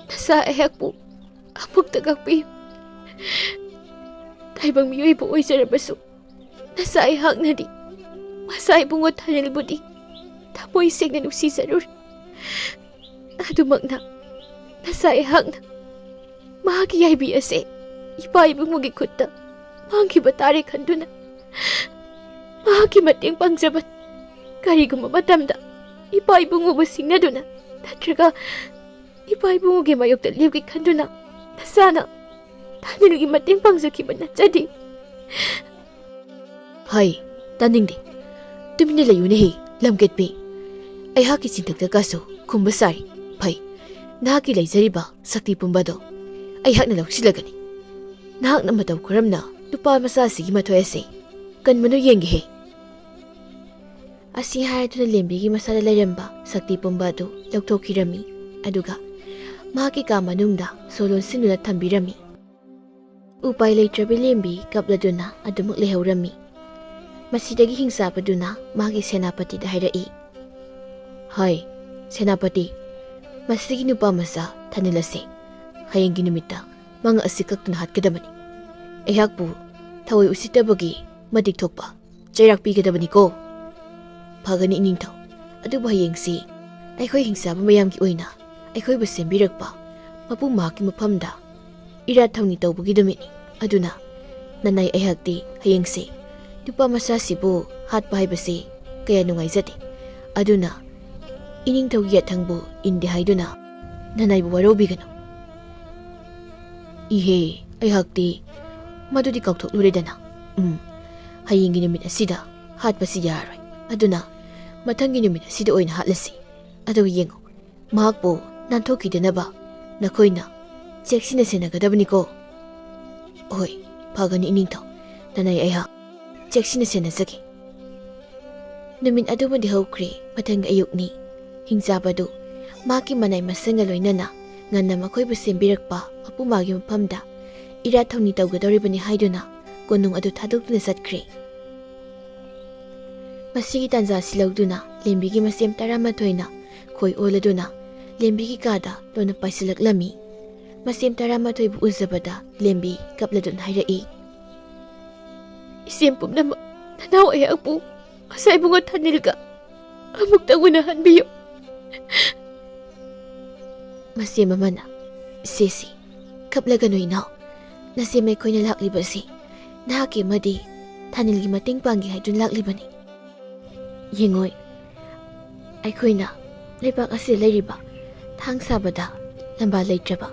ꯅꯆꯥ ꯑꯩꯍꯥꯛꯄꯨ ꯑꯃꯨꯛꯇ ꯉꯥꯛꯄꯤꯌꯨ꯫ ꯇꯥꯏꯕꯪ ꯃꯤꯑꯣꯏꯕ ꯑꯣꯏꯖꯔꯕꯁꯨ ꯅꯆꯥ ꯑꯩꯍꯥꯛꯅꯗꯤ ꯃꯆꯥ ꯏꯕꯨꯡꯉꯣ ꯊꯥꯅꯤꯜꯕꯨꯗꯤ ꯊꯃꯣꯏ ꯁꯦꯡꯅ ꯅꯨꯡꯁꯤꯖꯔꯨꯔꯦ꯫ ꯑꯗꯨꯃꯛꯅ ꯅꯆꯥ ꯑꯩꯍꯥꯛꯅ ꯃꯍꯥꯛꯀꯤ ꯌꯥꯏꯕꯤ ꯑꯁꯦ ꯏꯄꯥ ꯏꯕꯨꯡꯉꯣꯒꯤ ꯈꯨꯠꯇ ꯃꯥꯡꯈꯤꯕ ꯇꯥꯔꯦ ꯈꯟꯗꯨꯅ ꯃꯍꯥꯛꯀꯤ ꯃꯇꯦꯡ ꯄꯥꯡꯖꯕꯅꯤ꯫ ꯀꯔꯤꯒꯨꯝꯕ ꯃꯇꯝꯗ ꯏꯄꯥ ꯏꯕꯨꯡꯉꯣꯕꯨ ꯁꯤꯡꯅꯗꯨꯅ ꯅꯠꯇ꯭ꯔꯒ ꯏꯄꯥ ꯏꯕꯨꯡꯉꯣꯒꯤ ꯃꯥꯌꯣꯛꯇ ꯂꯦꯞꯀꯦ ꯈꯟꯗꯨꯅ ꯅꯆꯥꯅ ꯊꯥꯅꯤꯜꯒꯤ ꯃꯇꯦꯡ ꯄꯥꯡꯖꯈꯤꯕ ꯅꯠꯆꯗꯦ꯫" "ꯍꯩ, ꯇꯥꯅꯤꯡꯗꯦ꯫ ꯇꯨꯃꯤꯟꯅ ꯂꯩꯌꯨꯅꯦꯍꯦ, ꯂꯝꯀꯦꯠꯄꯤ꯫ ꯑꯩꯍꯥꯛꯀꯤ ꯆꯤꯟꯊꯛꯇ ꯀꯥꯁꯨ ꯈꯨꯝꯕ ꯁꯥꯔꯤ꯫ ꯐꯩ, ꯅꯍꯥꯛꯀꯤ ꯂꯩꯖꯔꯤꯕ ꯁꯛꯇꯤ ꯄꯨꯝꯕꯗꯣ ꯑꯩꯍꯥꯛꯅ ꯂꯧꯁꯤꯜꯂꯒꯅꯤ꯫ ꯅꯍꯥꯛꯅ ꯃꯇꯧ ꯀꯔꯝꯅ ꯅꯨꯄꯥ ꯃꯆꯥꯁꯤꯒꯤ ꯃꯊꯣꯏ ꯑꯁꯦ ꯀꯟꯕꯅꯣ ꯌꯦꯡꯒꯦꯍꯦ꯫" ꯑꯁꯤ ꯍꯥꯏꯔꯗꯨꯅ ꯂꯦꯝꯕꯤꯒꯤ ꯃꯁꯥꯗ ꯂꯩꯔꯝꯕ ꯁꯛꯇꯤ ꯄꯨꯝꯕ ꯑꯗꯨ ꯂꯧꯊꯣꯛꯈꯤꯔꯝꯃꯤ꯫ ꯑꯗꯨꯒ ꯃꯍꯥꯛꯀꯤ ꯀꯥ ꯃꯅꯨꯡꯗ ꯁꯣ ꯂꯣꯟꯁꯤꯟꯗꯨꯅ ꯊꯝꯕꯤꯔꯝꯃꯤ꯫ ꯎꯄꯥꯏ ꯂꯩꯇ꯭ꯔꯕꯤ ꯂꯦꯝꯕꯤ ꯀꯞꯂꯗꯨꯅ ꯑꯗꯨꯃꯛ ꯂꯩꯍꯧꯔꯝꯃꯤ꯫ ꯃꯁꯤꯗꯒꯤ ꯍꯤꯡꯆꯥꯕꯗꯨꯅ ꯃꯥꯒꯤ ꯁꯦꯅꯥꯄꯇꯤꯗ ꯍꯥꯏꯔꯛꯏ, "ꯍꯥꯏ, ꯁꯦꯅꯥꯄꯇꯤ, ꯃꯁꯤꯒꯤ ꯅꯨꯄꯥ ꯃꯆꯥ ꯊꯥꯅꯤꯜ ꯑꯁꯦ ꯍꯌꯦꯡꯒꯤ ꯅꯨꯃꯤꯠꯇ ꯃꯉꯛ ꯑꯁꯤ ꯀꯛꯇꯨꯅ ꯍꯥꯠꯀꯗꯕꯅꯤ꯫ ꯑꯩꯍꯥꯛꯄꯨ ꯊꯑꯣꯏ ꯎꯁꯤꯠꯇꯕꯒꯤ ꯃꯇꯤꯛ ꯊꯣꯛꯄ ꯆꯩꯔꯥꯛ ꯄꯤꯒꯗꯕꯅꯤꯀꯣ꯫" "ꯐꯒꯅꯤ, ꯏꯅꯤꯡꯊꯧ꯫ ꯑꯗꯨꯕꯨ ꯍꯌꯦꯡꯁꯤ ꯑꯩꯈꯣꯏ ꯍꯤꯡꯆꯥꯕ ꯃꯌꯥꯝꯒꯤ ꯑꯣꯏꯅ ꯑꯩꯈꯣꯏꯕꯨ ꯁꯦꯝꯕꯤꯔꯛꯄ ꯃꯄꯨ ꯃꯍꯥꯛꯀꯤ ꯃꯐꯝꯗ ꯏꯔꯥꯠ ꯊꯧꯅꯤ ꯇꯧꯕꯒꯤ ꯅꯨꯃꯤꯠꯅꯤ꯫ ꯑꯗꯨꯅ ꯅꯅꯥꯏ ꯑꯩꯍꯥꯛꯇꯤ ꯍꯌꯦꯡꯁꯦ ꯅꯨꯄꯥ ꯃꯆꯥꯁꯤꯕꯨ ꯍꯥꯠꯄ ꯍꯥꯏꯕꯁꯤ ꯀꯌꯥ ꯅꯨꯡꯉꯥꯏꯖꯗꯦ꯫ ꯑꯗꯨꯅ ꯏꯅꯤꯡꯊꯧꯒꯤ ꯌꯥꯊꯪꯕꯨ ꯏꯟꯗꯦ ꯍꯥꯏꯗꯨꯅ ꯅꯅꯥꯏꯕꯨ ꯋꯥꯔꯧꯕꯤꯒꯅꯨ꯫" "ꯏꯍꯦ, ꯑꯩꯍꯥꯛꯇꯤ ꯃꯗꯨꯗꯤ ꯀꯥꯎꯊꯣꯛꯂꯨꯔꯦꯗꯅ꯫ ꯎꯝ, ꯍꯌꯦꯡꯒꯤ ꯅꯨꯃꯤꯠ ꯑꯁꯤꯗ ꯍꯥꯠꯄꯁꯤ ꯌꯥꯔꯣꯏ꯫ ꯑꯗꯨꯅ ꯃꯊꯪꯒꯤ ꯅꯨꯃꯤꯠ ꯑꯁꯤꯗ ꯑꯣꯏꯅ ꯍꯥꯠꯂꯁꯤ꯫ ꯑꯗꯨꯒ ꯌꯦꯡꯉꯨ, ꯃꯍꯥꯛꯄꯨ ꯅꯥꯟꯊꯣꯛꯈꯤꯗꯅꯕ ꯅꯈꯣꯏꯅ ꯆꯦꯛꯁꯤꯟꯅ ꯁꯦꯟꯅꯒꯗꯕꯅꯤꯀꯣ꯫ ꯍꯣꯏ, ꯐꯒꯅꯤ ꯏꯅꯤꯡꯊꯧ, ꯅꯅꯥꯏ ꯑꯩꯍꯥꯛ ꯆꯦꯛꯁꯤꯟꯅ ꯁꯦꯟꯅꯖꯒꯦ꯫ ꯅꯨꯃꯤꯠ ꯑꯗꯨꯃꯗꯤ ꯍꯧꯈ꯭ꯔꯦ꯫ ꯃꯊꯪꯒꯤ ꯑꯌꯨꯛꯅꯤ꯫ ꯍꯤꯡꯆꯥꯕꯗꯨ ꯃꯍꯥꯛꯀꯤ ꯃꯅꯥꯏ ꯃꯁꯤꯡꯒ ꯂꯣꯏꯅꯅ ꯉꯟꯅ ꯃꯈꯣꯏꯕꯨ ꯁꯦꯝꯕꯤꯔꯛꯄ ꯃꯄꯨ ꯃꯥꯒꯤ ꯃꯐꯝꯗ ꯏꯔꯥꯠ ꯊꯧꯅꯤ ꯇꯧꯒꯗꯧꯔꯤꯕꯅꯤ ꯍꯥꯏꯗꯨꯅ ꯀꯣꯅꯨꯡ ꯑꯗꯨ ꯊꯥꯗꯣꯛꯇꯨꯅ ꯆꯠꯈ꯭ꯔꯦ꯫ ꯃꯁꯤꯒꯤ ꯇꯥꯟꯖꯥꯁꯤ ꯂꯧꯗꯨꯅ ꯂꯦꯝꯕꯤꯒꯤ ꯃꯁꯦꯝ ꯇꯔꯥꯃꯥꯊꯣꯏꯅ ꯈꯣꯏ ꯑꯣꯜꯂꯗꯨꯅ ꯂꯦꯝꯕꯤꯒꯤ ꯀꯥꯗ ꯂꯣꯟꯅ ꯄꯥꯏꯁꯤꯜꯂꯛꯂꯝꯃꯤ꯫ ꯃꯁꯦꯝ ꯇꯔꯥꯃꯥꯊꯣꯏꯕꯨ ꯎꯖꯕꯗ ꯂꯦꯝꯕꯤ ꯀꯞꯂꯗꯨꯅ ꯍꯥꯏꯔꯛꯏ, "ꯏꯆꯦꯝ ꯄꯨꯝꯅꯃꯛ, ꯅꯅꯥꯎ ꯑꯩꯍꯥꯛꯄꯨ ꯉꯁꯥꯏ ꯏꯕꯨꯡꯉꯣ ꯊꯥꯅꯤꯜꯒ ꯑꯃꯨꯛꯇ ꯎꯅꯍꯟꯕꯤꯌꯨ꯫" ꯃꯁꯦꯝ ꯑꯃꯅ, "ꯁꯦ ꯁꯦ, ꯀꯞꯂꯒꯅꯨ ꯏꯅꯥꯎ꯫ ꯅꯁꯦꯝ ꯑꯩꯈꯣꯏꯅ ꯂꯥꯛꯂꯤꯕꯁꯤ ꯅꯍꯥꯛꯀꯤ ꯑꯃꯗꯤ ꯊꯥꯅꯤꯜꯒꯤ ꯃꯇꯦꯡ ꯄꯥꯡꯒꯦ ꯍꯥꯏꯗꯨꯅ ꯂꯥꯛꯂꯤꯕꯅꯤ꯫ ꯌꯦꯡꯉꯣꯏ, ꯑꯩꯈꯣꯏꯅ ꯂꯩꯕꯥꯛ ꯑꯁꯤꯗ ꯂꯩꯔꯤꯕ ꯊꯥꯡ ꯁꯥꯕꯗ ꯂꯝꯕꯥ ꯂꯩꯇ꯭ꯔꯕ,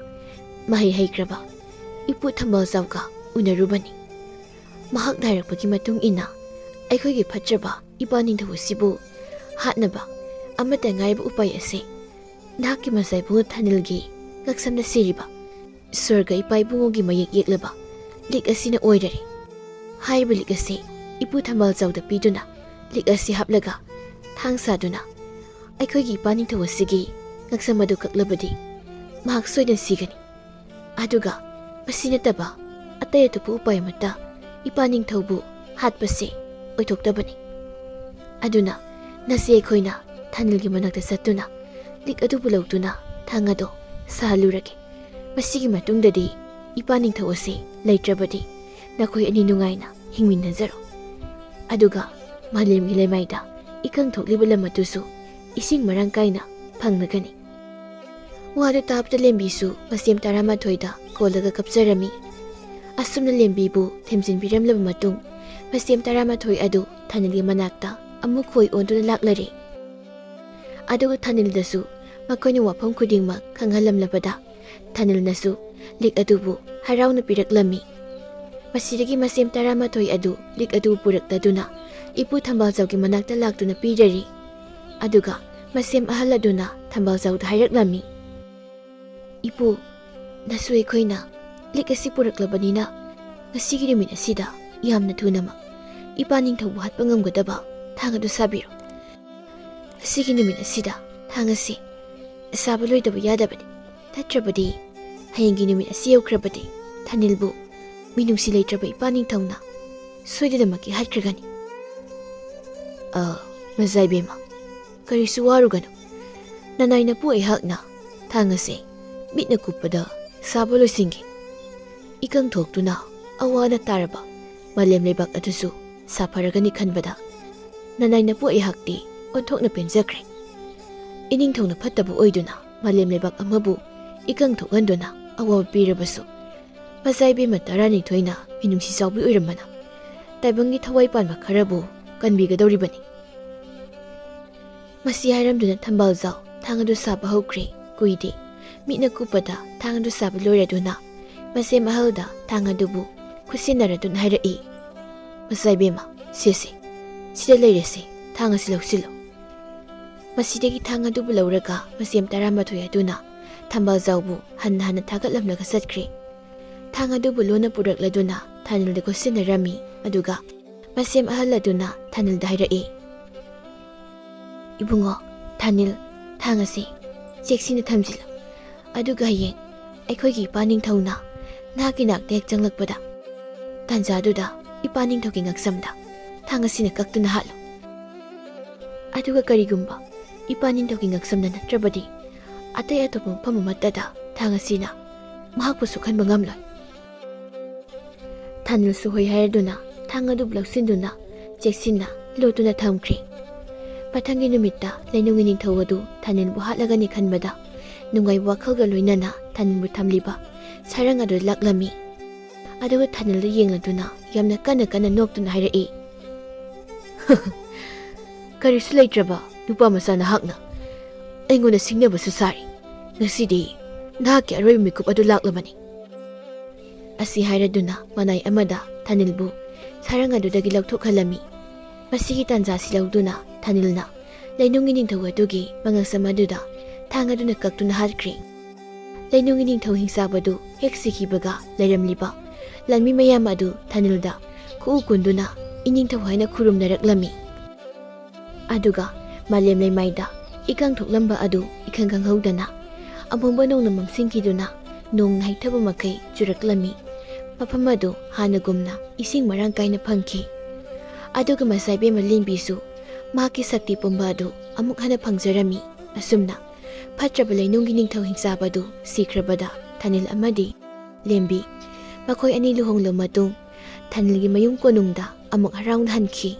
ꯃꯍꯩ ꯍꯩꯈ꯭ꯔꯕ ꯏꯄꯨ ꯊꯝꯕꯥꯜꯖꯥꯎꯒ ꯎꯅꯔꯨꯕꯅꯤ꯫ ꯃꯍꯥꯛꯅ ꯍꯥꯏꯔꯛꯄꯒꯤ ꯃꯇꯨꯡ ꯏꯟꯅ ꯑꯩꯈꯣꯏꯒꯤ ꯐꯠꯇ꯭ꯔꯕ ꯏꯄꯥ ꯅꯤꯡꯊꯧ ꯑꯁꯤꯕꯨ ꯍꯥꯠꯅꯕ ꯑꯃꯠꯇ ꯉꯥꯏꯔꯕ ꯎꯄꯥꯏ ꯑꯁꯤ ꯅꯍꯥꯛꯀꯤ ꯃꯆꯥ ꯏꯕꯨꯡꯉꯣ ꯊꯥꯅꯤꯜꯒꯤ ꯉꯛꯁꯝꯗ ꯁꯤꯔꯤꯕ ꯁ꯭ꯋꯔꯒ ꯏꯄꯥ ꯏꯕꯨꯡꯉꯣꯒꯤ ꯃꯌꯦꯛ ꯌꯦꯛꯂꯕ ꯂꯤꯛ ꯑꯁꯤꯅ ꯑꯣꯏꯔꯔꯦ꯫ ꯍꯥꯏꯔꯤꯕ ꯂꯤꯛ ꯑꯁꯤ ꯏꯄꯨ ꯊꯝꯕꯥꯜꯖꯥꯎꯗ ꯄꯤꯗꯨꯅ ꯂꯤꯛ ꯑꯁꯤ ꯍꯥꯞꯂꯒ ꯊꯥꯡ ꯁꯥꯗꯨꯅ ꯑꯩꯈꯣꯏꯒꯤ ꯏꯄꯥ ꯅꯤꯡꯊꯧ ꯑꯁꯤꯒꯤ ꯉꯛꯁꯝ ꯑꯗꯨ ꯀꯛꯂꯕꯗꯤ ꯃꯍꯥꯛ ꯁꯣꯏꯗꯅ ꯁꯤꯒꯅꯤ꯫ ꯑꯗꯨꯒ ꯃꯁꯤ ꯅꯠꯇꯕ ꯑꯇꯩ ꯑꯇꯣꯞꯄ ꯎꯄꯥꯏ ꯑꯃꯠꯇ ꯏꯄꯥ ꯅꯤꯡꯊꯧꯕꯨ ꯍꯥꯠꯄꯁꯦ ꯑꯣꯏꯊꯣꯛꯇꯕꯅꯤ꯫ ꯑꯗꯨꯅ ꯅꯁꯦ ꯑꯩꯈꯣꯏꯅ ꯊꯥꯅꯤꯜꯒꯤ ꯃꯅꯥꯛꯇ ꯆꯠꯇꯨꯅ ꯂꯤꯛ ꯑꯗꯨꯕꯨ ꯂꯧꯗꯨꯅ ꯊꯥꯡ ꯑꯗꯣ ꯁꯥꯍꯜꯂꯨꯔꯒꯦ꯫ ꯃꯁꯤꯒꯤ ꯃꯇꯨꯡꯗꯗꯤ ꯏꯄꯥ ꯅꯤꯡꯊꯧ ꯑꯁꯦ ꯂꯩꯇ꯭ꯔꯕꯗꯤ ꯅꯈꯣꯏ ꯑꯅꯤ ꯅꯨꯡꯉꯥꯏꯅ ꯍꯤꯡꯃꯤꯟꯅꯖꯔꯣ꯫ ꯑꯗꯨꯒ ꯃꯥꯂꯦꯝꯒꯤ ꯂꯩꯃꯥꯏꯗ ꯏꯀꯪ ꯊꯣꯛꯂꯤꯕ ꯂꯝ ꯑꯗꯨꯁꯨ ꯏꯁꯤꯡ ꯃꯔꯥꯡ ꯀꯥꯏꯅ ꯐꯪꯂꯒꯅꯤ꯫" ꯋꯥꯗꯨ ꯇꯥꯕꯗ ꯂꯦꯝꯕꯤꯁꯨ ꯃꯁꯦꯝ ꯇꯔꯥꯃꯥꯊꯣꯏꯗ ꯀꯣꯜꯂꯒ ꯀꯞꯆꯔꯝꯃꯤ꯫ ꯑꯁꯨꯝꯅ ꯂꯦꯝꯕꯤꯕꯨ ꯊꯦꯝꯖꯤꯟꯕꯤꯔꯝꯂꯕ ꯃꯇꯨꯡ, ꯃꯁꯦꯝ ꯇꯔꯥꯃꯥꯊꯣꯏ ꯑꯗꯨ ꯊꯥꯅꯤꯜꯒꯤ ꯃꯅꯥꯛꯇ ꯑꯃꯨꯛ ꯈꯣꯏ ꯑꯣꯟꯗꯨꯅ ꯂꯥꯛꯂꯔꯦ꯫ ꯑꯗꯨꯒ ꯊꯥꯅꯤꯜꯗꯁꯨ ꯃꯈꯣꯏꯅ ꯋꯥꯐꯝ ꯈꯨꯗꯤꯡꯃꯛ ꯈꯪꯍꯜꯂꯝꯂꯕꯗ, ꯊꯥꯅꯤꯜꯅꯁꯨ ꯂꯤꯛ ꯑꯗꯨꯕꯨ ꯍꯔꯥꯎꯅ ꯄꯤꯔꯛꯂꯝꯃꯤ꯫ ꯃꯁꯤꯗꯒꯤ ꯃꯁꯦꯝ ꯇꯔꯥꯃꯥꯊꯣꯏ ꯑꯗꯨ ꯂꯤꯛ ꯑꯗꯨ ꯄꯨꯔꯛꯂꯗꯨꯅ ꯏꯄꯨ ꯊꯝꯕꯥꯜꯖꯥꯎꯒꯤ ꯃꯅꯥꯛꯇ ꯂꯥꯛꯇꯨꯅ ꯄꯤꯔꯔꯤ꯫ ꯑꯗꯨꯒ ꯃꯁꯦꯝ ꯑꯍꯜ ꯑꯗꯨꯅ ꯊꯝꯕꯥꯜꯖꯥꯎꯗ ꯍꯥꯏꯔꯛꯂꯝꯃꯤ, "ꯏꯄꯨ, ꯅꯁꯨ ꯑꯩꯈꯣꯏꯅ ꯂꯤꯛ ꯑꯁꯤ ꯄꯨꯔꯛꯂꯕꯅꯤꯅ ꯉꯁꯤꯒꯤ ꯅꯨꯃꯤꯠ ꯑꯁꯤꯗ ꯌꯥꯝꯅ ꯊꯨꯅꯃꯛ ꯏꯄꯥ ꯅꯤꯡꯊꯧꯕꯨ ꯍꯥꯠꯄ ꯉꯝꯒꯗꯕ ꯊꯥꯡ ꯑꯗꯨ ꯁꯥꯕꯤꯔꯣ꯫ ꯉꯁꯤꯒꯤ ꯅꯨꯃꯤꯠ ꯑꯁꯤꯗ ꯊꯥꯡ ꯑꯁꯤ ꯁꯥꯕ ꯂꯣꯏꯗꯕ ꯌꯥꯗꯕꯅꯤ, ꯅꯠꯇ꯭ꯔꯕꯗꯤ ꯍꯌꯦꯡꯒꯤ ꯅꯨꯃꯤꯠ ꯑꯁꯤ ꯌꯧꯈ꯭ꯔꯕꯗꯤ ꯊꯥꯅꯤꯜꯕꯨ ꯃꯤꯅꯨꯡꯁꯤ ꯂꯩꯇ꯭ꯔꯕ ꯏꯄꯥ ꯅꯤꯡꯊꯧꯅ ꯁꯣꯏꯗꯅꯃꯛꯀꯤ ꯍꯥꯠꯈ꯭ꯔꯒꯅꯤ꯫" "ꯑ, ꯃꯖꯥ ꯏꯕꯦꯝꯃ, ꯀꯔꯤꯁꯨ ꯋꯥꯔꯨꯒꯅꯨ꯫ ꯅꯅꯥꯏ ꯅꯄꯨ ꯑꯩꯍꯥꯛꯅ ꯊꯥꯡ ꯑꯁꯦ ꯃꯤꯠꯅ ꯀꯨꯞꯄꯗ ꯁꯥꯕ ꯂꯣꯏꯁꯤꯟꯒꯦ꯫ ꯏꯀꯪ ꯊꯣꯛꯇꯨꯅ ꯑꯋꯥꯅ ꯇꯥꯔꯕ ꯃꯥꯂꯦꯝ ꯂꯩꯕꯥꯛ ꯑꯗꯨꯁꯨ ꯁꯥꯐꯔꯒꯅꯤ ꯈꯟꯕꯗ ꯅꯅꯥꯏ ꯅꯄꯨ ꯑꯩꯍꯥꯛꯇꯤ ꯑꯣꯟꯊꯣꯛꯅ ꯄꯦꯟꯖꯈ꯭ꯔꯦ꯫ ꯏꯅꯤꯡꯊꯧꯅ ꯐꯠꯇꯕ ꯑꯣꯏꯗꯨꯅ ꯃꯥꯂꯦꯝ ꯂꯩꯕꯥꯛ ꯑꯃꯕꯨ ꯏꯀꯪ ꯊꯣꯛꯍꯟꯗꯨꯅ ꯑꯋꯥꯕ ꯄꯤꯔꯕꯁꯨ, ꯃꯆꯥ ꯏꯕꯦꯝꯃ ꯇꯔꯥꯅꯤꯊꯣꯏꯅ ꯃꯤꯅꯨꯡꯁꯤ ꯆꯥꯎꯕꯤ ꯑꯣꯏꯔꯝꯕꯅ ꯇꯥꯏꯕꯪꯒꯤ ꯊꯋꯥꯏ ꯄꯥꯟꯕ ꯈꯔꯕꯨ ꯀꯟꯕꯤꯒꯗꯧꯔꯤꯕꯅꯤ꯫" ꯃꯁꯤ ꯍꯥꯏꯔꯝꯗꯨꯅ ꯊꯝꯕꯥꯜꯖꯥꯎ ꯊꯥꯡ ꯑꯗꯨ ꯁꯥꯕ ꯍꯧꯈ꯭ꯔꯦ꯫ ꯀꯨꯏꯗꯦ, ꯃꯤꯠꯅ ꯀꯨꯞꯄꯗ ꯊꯥꯡ ꯑꯗꯨ ꯁꯥꯕ ꯂꯣꯏꯔꯗꯨꯅ ꯃꯁꯦꯝ ꯑꯍꯜꯗ ꯊꯥꯡ ꯑꯗꯨꯕꯨ ꯈꯨꯠꯁꯤꯟꯅꯔꯗꯨꯅ ꯍꯥꯏꯔꯛꯏ, "ꯃꯆꯥ ꯏꯕꯦꯝꯃ, ꯁꯦꯁꯦ, ꯁꯤꯗ ꯂꯩꯔꯦꯁꯦ, ꯊꯥꯡ ꯑꯁꯤ ꯂꯧꯁꯤꯜꯂꯨ꯫" ꯃꯁꯤꯗꯒꯤ ꯊꯥꯡ ꯑꯗꯨꯕꯨ ꯂꯧꯔꯒ ꯃꯁꯦꯝ ꯇꯔꯥꯃꯥꯊꯣꯏ ꯑꯗꯨꯅ ꯊꯝꯕꯥꯜꯖꯥꯎꯕꯨ ꯍꯟꯅ ꯍꯟꯅ ꯊꯥꯒꯠꯂꯝꯂꯒ ꯆꯠꯈ꯭ꯔꯦ꯫ ꯊꯥꯡ ꯑꯗꯨꯕꯨ ꯂꯣꯟꯅ ꯄꯨꯔꯛꯂꯗꯨꯅ ꯊꯥꯅꯤꯜꯗ ꯈꯨꯠꯁꯤꯟꯅꯔꯝꯃꯤ꯫ ꯑꯗꯨꯒ ꯃꯁꯦꯝ ꯑꯍꯜ ꯑꯗꯨꯅ ꯊꯥꯅꯤꯜꯗ ꯍꯥꯏꯔꯛꯏ, "ꯏꯕꯨꯡꯉꯣ, ꯊꯥꯅꯤꯜ, ꯊꯥꯡ ꯑꯁꯤ ꯆꯦꯛꯁꯤꯟꯅ ꯊꯝꯖꯤꯜꯂꯨ꯫ ꯑꯗꯨꯒ ꯍꯌꯦꯡ ꯑꯩꯈꯣꯏꯒꯤ ꯏꯄꯥ ꯅꯤꯡꯊꯧꯅ ꯅꯍꯥꯛꯀꯤ ꯅꯥꯛꯇ ꯍꯦꯛ ꯆꯪꯂꯛꯄꯗ, ꯇꯥꯟꯖꯥꯗꯨꯗ ꯏꯄꯥ ꯅꯤꯡꯊꯧꯒꯤ ꯉꯛꯁꯝꯗ ꯊꯥꯡ ꯑꯁꯤꯅ ꯀꯛꯇꯨꯅ ꯍꯥꯠꯂꯨ꯫ ꯑꯗꯨꯒ ꯀꯔꯤꯒꯨꯝꯕ ꯏꯄꯥ ꯅꯤꯡꯊꯧꯒꯤ ꯉꯛꯁꯝꯗ ꯅꯠꯇ꯭ꯔꯕꯗꯤ ꯑꯇꯩ ꯑꯇꯣꯞꯄ ꯃꯐꯝ ꯑꯃꯠꯇꯗ ꯊꯥꯡ ꯑꯁꯤꯅ ꯃꯍꯥꯛꯄꯨ ꯁꯣꯛꯍꯟꯕ ꯉꯝꯂꯣꯏ꯫" ꯊꯥꯅꯤꯜꯁꯨ ꯍꯣꯏ ꯍꯥꯏꯔꯗꯨꯅ ꯊꯥꯡ ꯑꯗꯨꯕꯨ ꯂꯧꯁꯤꯟꯗꯨꯅ ꯆꯦꯛꯁꯤꯟꯅ ꯂꯣꯠꯇꯨꯅ ꯊꯝꯈ꯭ꯔꯦ꯫ ꯃꯊꯪꯒꯤ ꯅꯨꯃꯤꯠꯇ ꯂꯩꯅꯨꯡꯒꯤ ꯅꯤꯡꯊꯧ ꯑꯗꯨ ꯊꯥꯅꯤꯜꯕꯨ ꯍꯥꯠꯂꯒꯅꯤ ꯈꯟꯕꯗ ꯅꯨꯡꯉꯥꯏꯕ ꯋꯥꯈꯜꯒ ꯂꯣꯏꯅꯅ ꯊꯥꯅꯤꯜꯕꯨ ꯊꯝꯂꯤꯕ ꯁꯔꯪ ꯑꯗꯨ ꯂꯥꯛꯂꯝꯃꯤ꯫ ꯑꯗꯨꯒ ꯊꯥꯅꯤꯜꯗ ꯌꯦꯡꯂꯗꯨꯅ ꯌꯥꯝꯅ ꯀꯟꯅ ꯀꯟꯅ ꯅꯣꯛꯇꯨꯅ ꯍꯥꯏꯔꯛꯏ, "ꯀꯔꯤꯁꯨ ꯂꯩꯇ꯭ꯔꯕ ꯅꯨꯄꯥ ꯃꯆꯥ ꯅꯍꯥꯛꯅ ꯑꯩꯉꯣꯟꯗ ꯁꯤꯡꯅꯕꯁꯨ ꯁꯥꯔꯤ꯫ ꯉꯁꯤꯗꯤ ꯅꯍꯥꯛꯀꯤ ꯑꯔꯣꯏꯕ ꯃꯤꯀꯨꯞ ꯑꯗꯨ ꯂꯥꯛꯂꯕꯅꯤ꯫" ꯑꯁꯤ ꯍꯥꯏꯔꯗꯨꯅ ꯃꯅꯥꯏ ꯑꯃꯗ ꯊꯥꯅꯤꯜꯕꯨ ꯁꯔꯪ ꯑꯗꯨꯗꯒꯤ ꯂꯧꯊꯣꯛꯍꯜꯂꯝꯃꯤ꯫ ꯃꯁꯤꯒꯤ ꯇꯥꯟꯖꯥꯁꯤ ꯂꯧꯗꯨꯅ ꯊꯥꯅꯤꯜꯅ ꯂꯩꯅꯨꯡꯒꯤ ꯅꯤꯡꯊꯧ ꯑꯗꯨꯒꯤ ꯃꯉꯛꯁꯝ ꯑꯗꯨꯗ ꯊꯥꯡ ꯑꯗꯨꯅ ꯀꯛꯇꯨꯅ ꯍꯥꯠꯈ꯭ꯔꯦ꯫ ꯂꯩꯅꯨꯡꯒꯤ ꯅꯤꯡꯊꯧ ꯍꯤꯡꯆꯥꯕꯗꯨ ꯍꯦꯛ ꯁꯤꯈꯤꯕꯒ ꯂꯩꯔꯝꯂꯤꯕ ꯂꯥꯟꯃꯤ ꯃꯌꯥꯝ ꯑꯗꯨ ꯊꯥꯅꯤꯜꯗ ꯈꯨꯎ ꯀꯨꯟꯗꯨꯅ ꯏꯅꯤꯡꯊꯧ ꯍꯥꯏꯅ ꯈꯨꯔꯨꯝꯅꯔꯛꯂꯝꯃꯤ꯫ ꯑꯗꯨꯒ ꯃꯥꯂꯦꯝ ꯂꯩꯃꯥꯏꯗ ꯏꯀꯪ ꯊꯣꯛꯂꯝꯕ ꯑꯗꯨ ꯏꯈꯪ ꯈꯪꯍꯧꯗꯅ ꯑꯃꯨꯕ ꯅꯣꯡꯅ ꯃꯝꯁꯤꯟꯈꯤꯗꯨꯅ ꯅꯣꯡꯅ ꯍꯩꯊꯕ ꯃꯈꯩ ꯆꯨꯔꯛꯂꯝꯃꯤ꯫ ꯃꯐꯝ ꯑꯗꯨ ꯍꯥꯟꯅꯒꯨꯝꯅ ꯏꯁꯤꯡ ꯃꯔꯥꯡ ꯀꯥꯏꯅ ꯐꯪꯈꯤ꯫ ꯑꯗꯨꯒ ꯃꯆꯥ ꯏꯕꯦꯝꯃ ꯂꯦꯝꯕꯤꯁꯨ ꯃꯍꯥꯛꯀꯤ ꯁꯛꯇꯤ ꯄꯨꯝꯕ ꯑꯗꯨ ꯑꯃꯨꯛ ꯍꯟꯅ ꯐꯪꯖꯔꯝꯃꯤ꯫ ꯑꯁꯨꯝꯅ ꯐꯠꯇ꯭ꯔꯕ ꯂꯩꯅꯨꯡꯒꯤ ꯅꯤꯡꯊꯧ ꯍꯤꯡꯆꯥꯕ ꯑꯗꯨ ꯁꯤꯈ꯭ꯔꯕꯗ ꯊꯥꯅꯤꯜ ꯑꯃꯗꯤ ꯂꯦꯝꯕꯤ ꯃꯈꯣꯏ ꯑꯅꯤ ꯂꯨꯍꯣꯡꯂꯕ ꯃꯇꯨꯡ ꯊꯥꯅꯤꯜꯒꯤ ꯃꯌꯨꯝ ꯀꯣꯅꯨꯡꯗ ꯑꯃꯨꯛ ꯍꯔꯥꯎꯅ ꯍꯟꯈꯤ꯫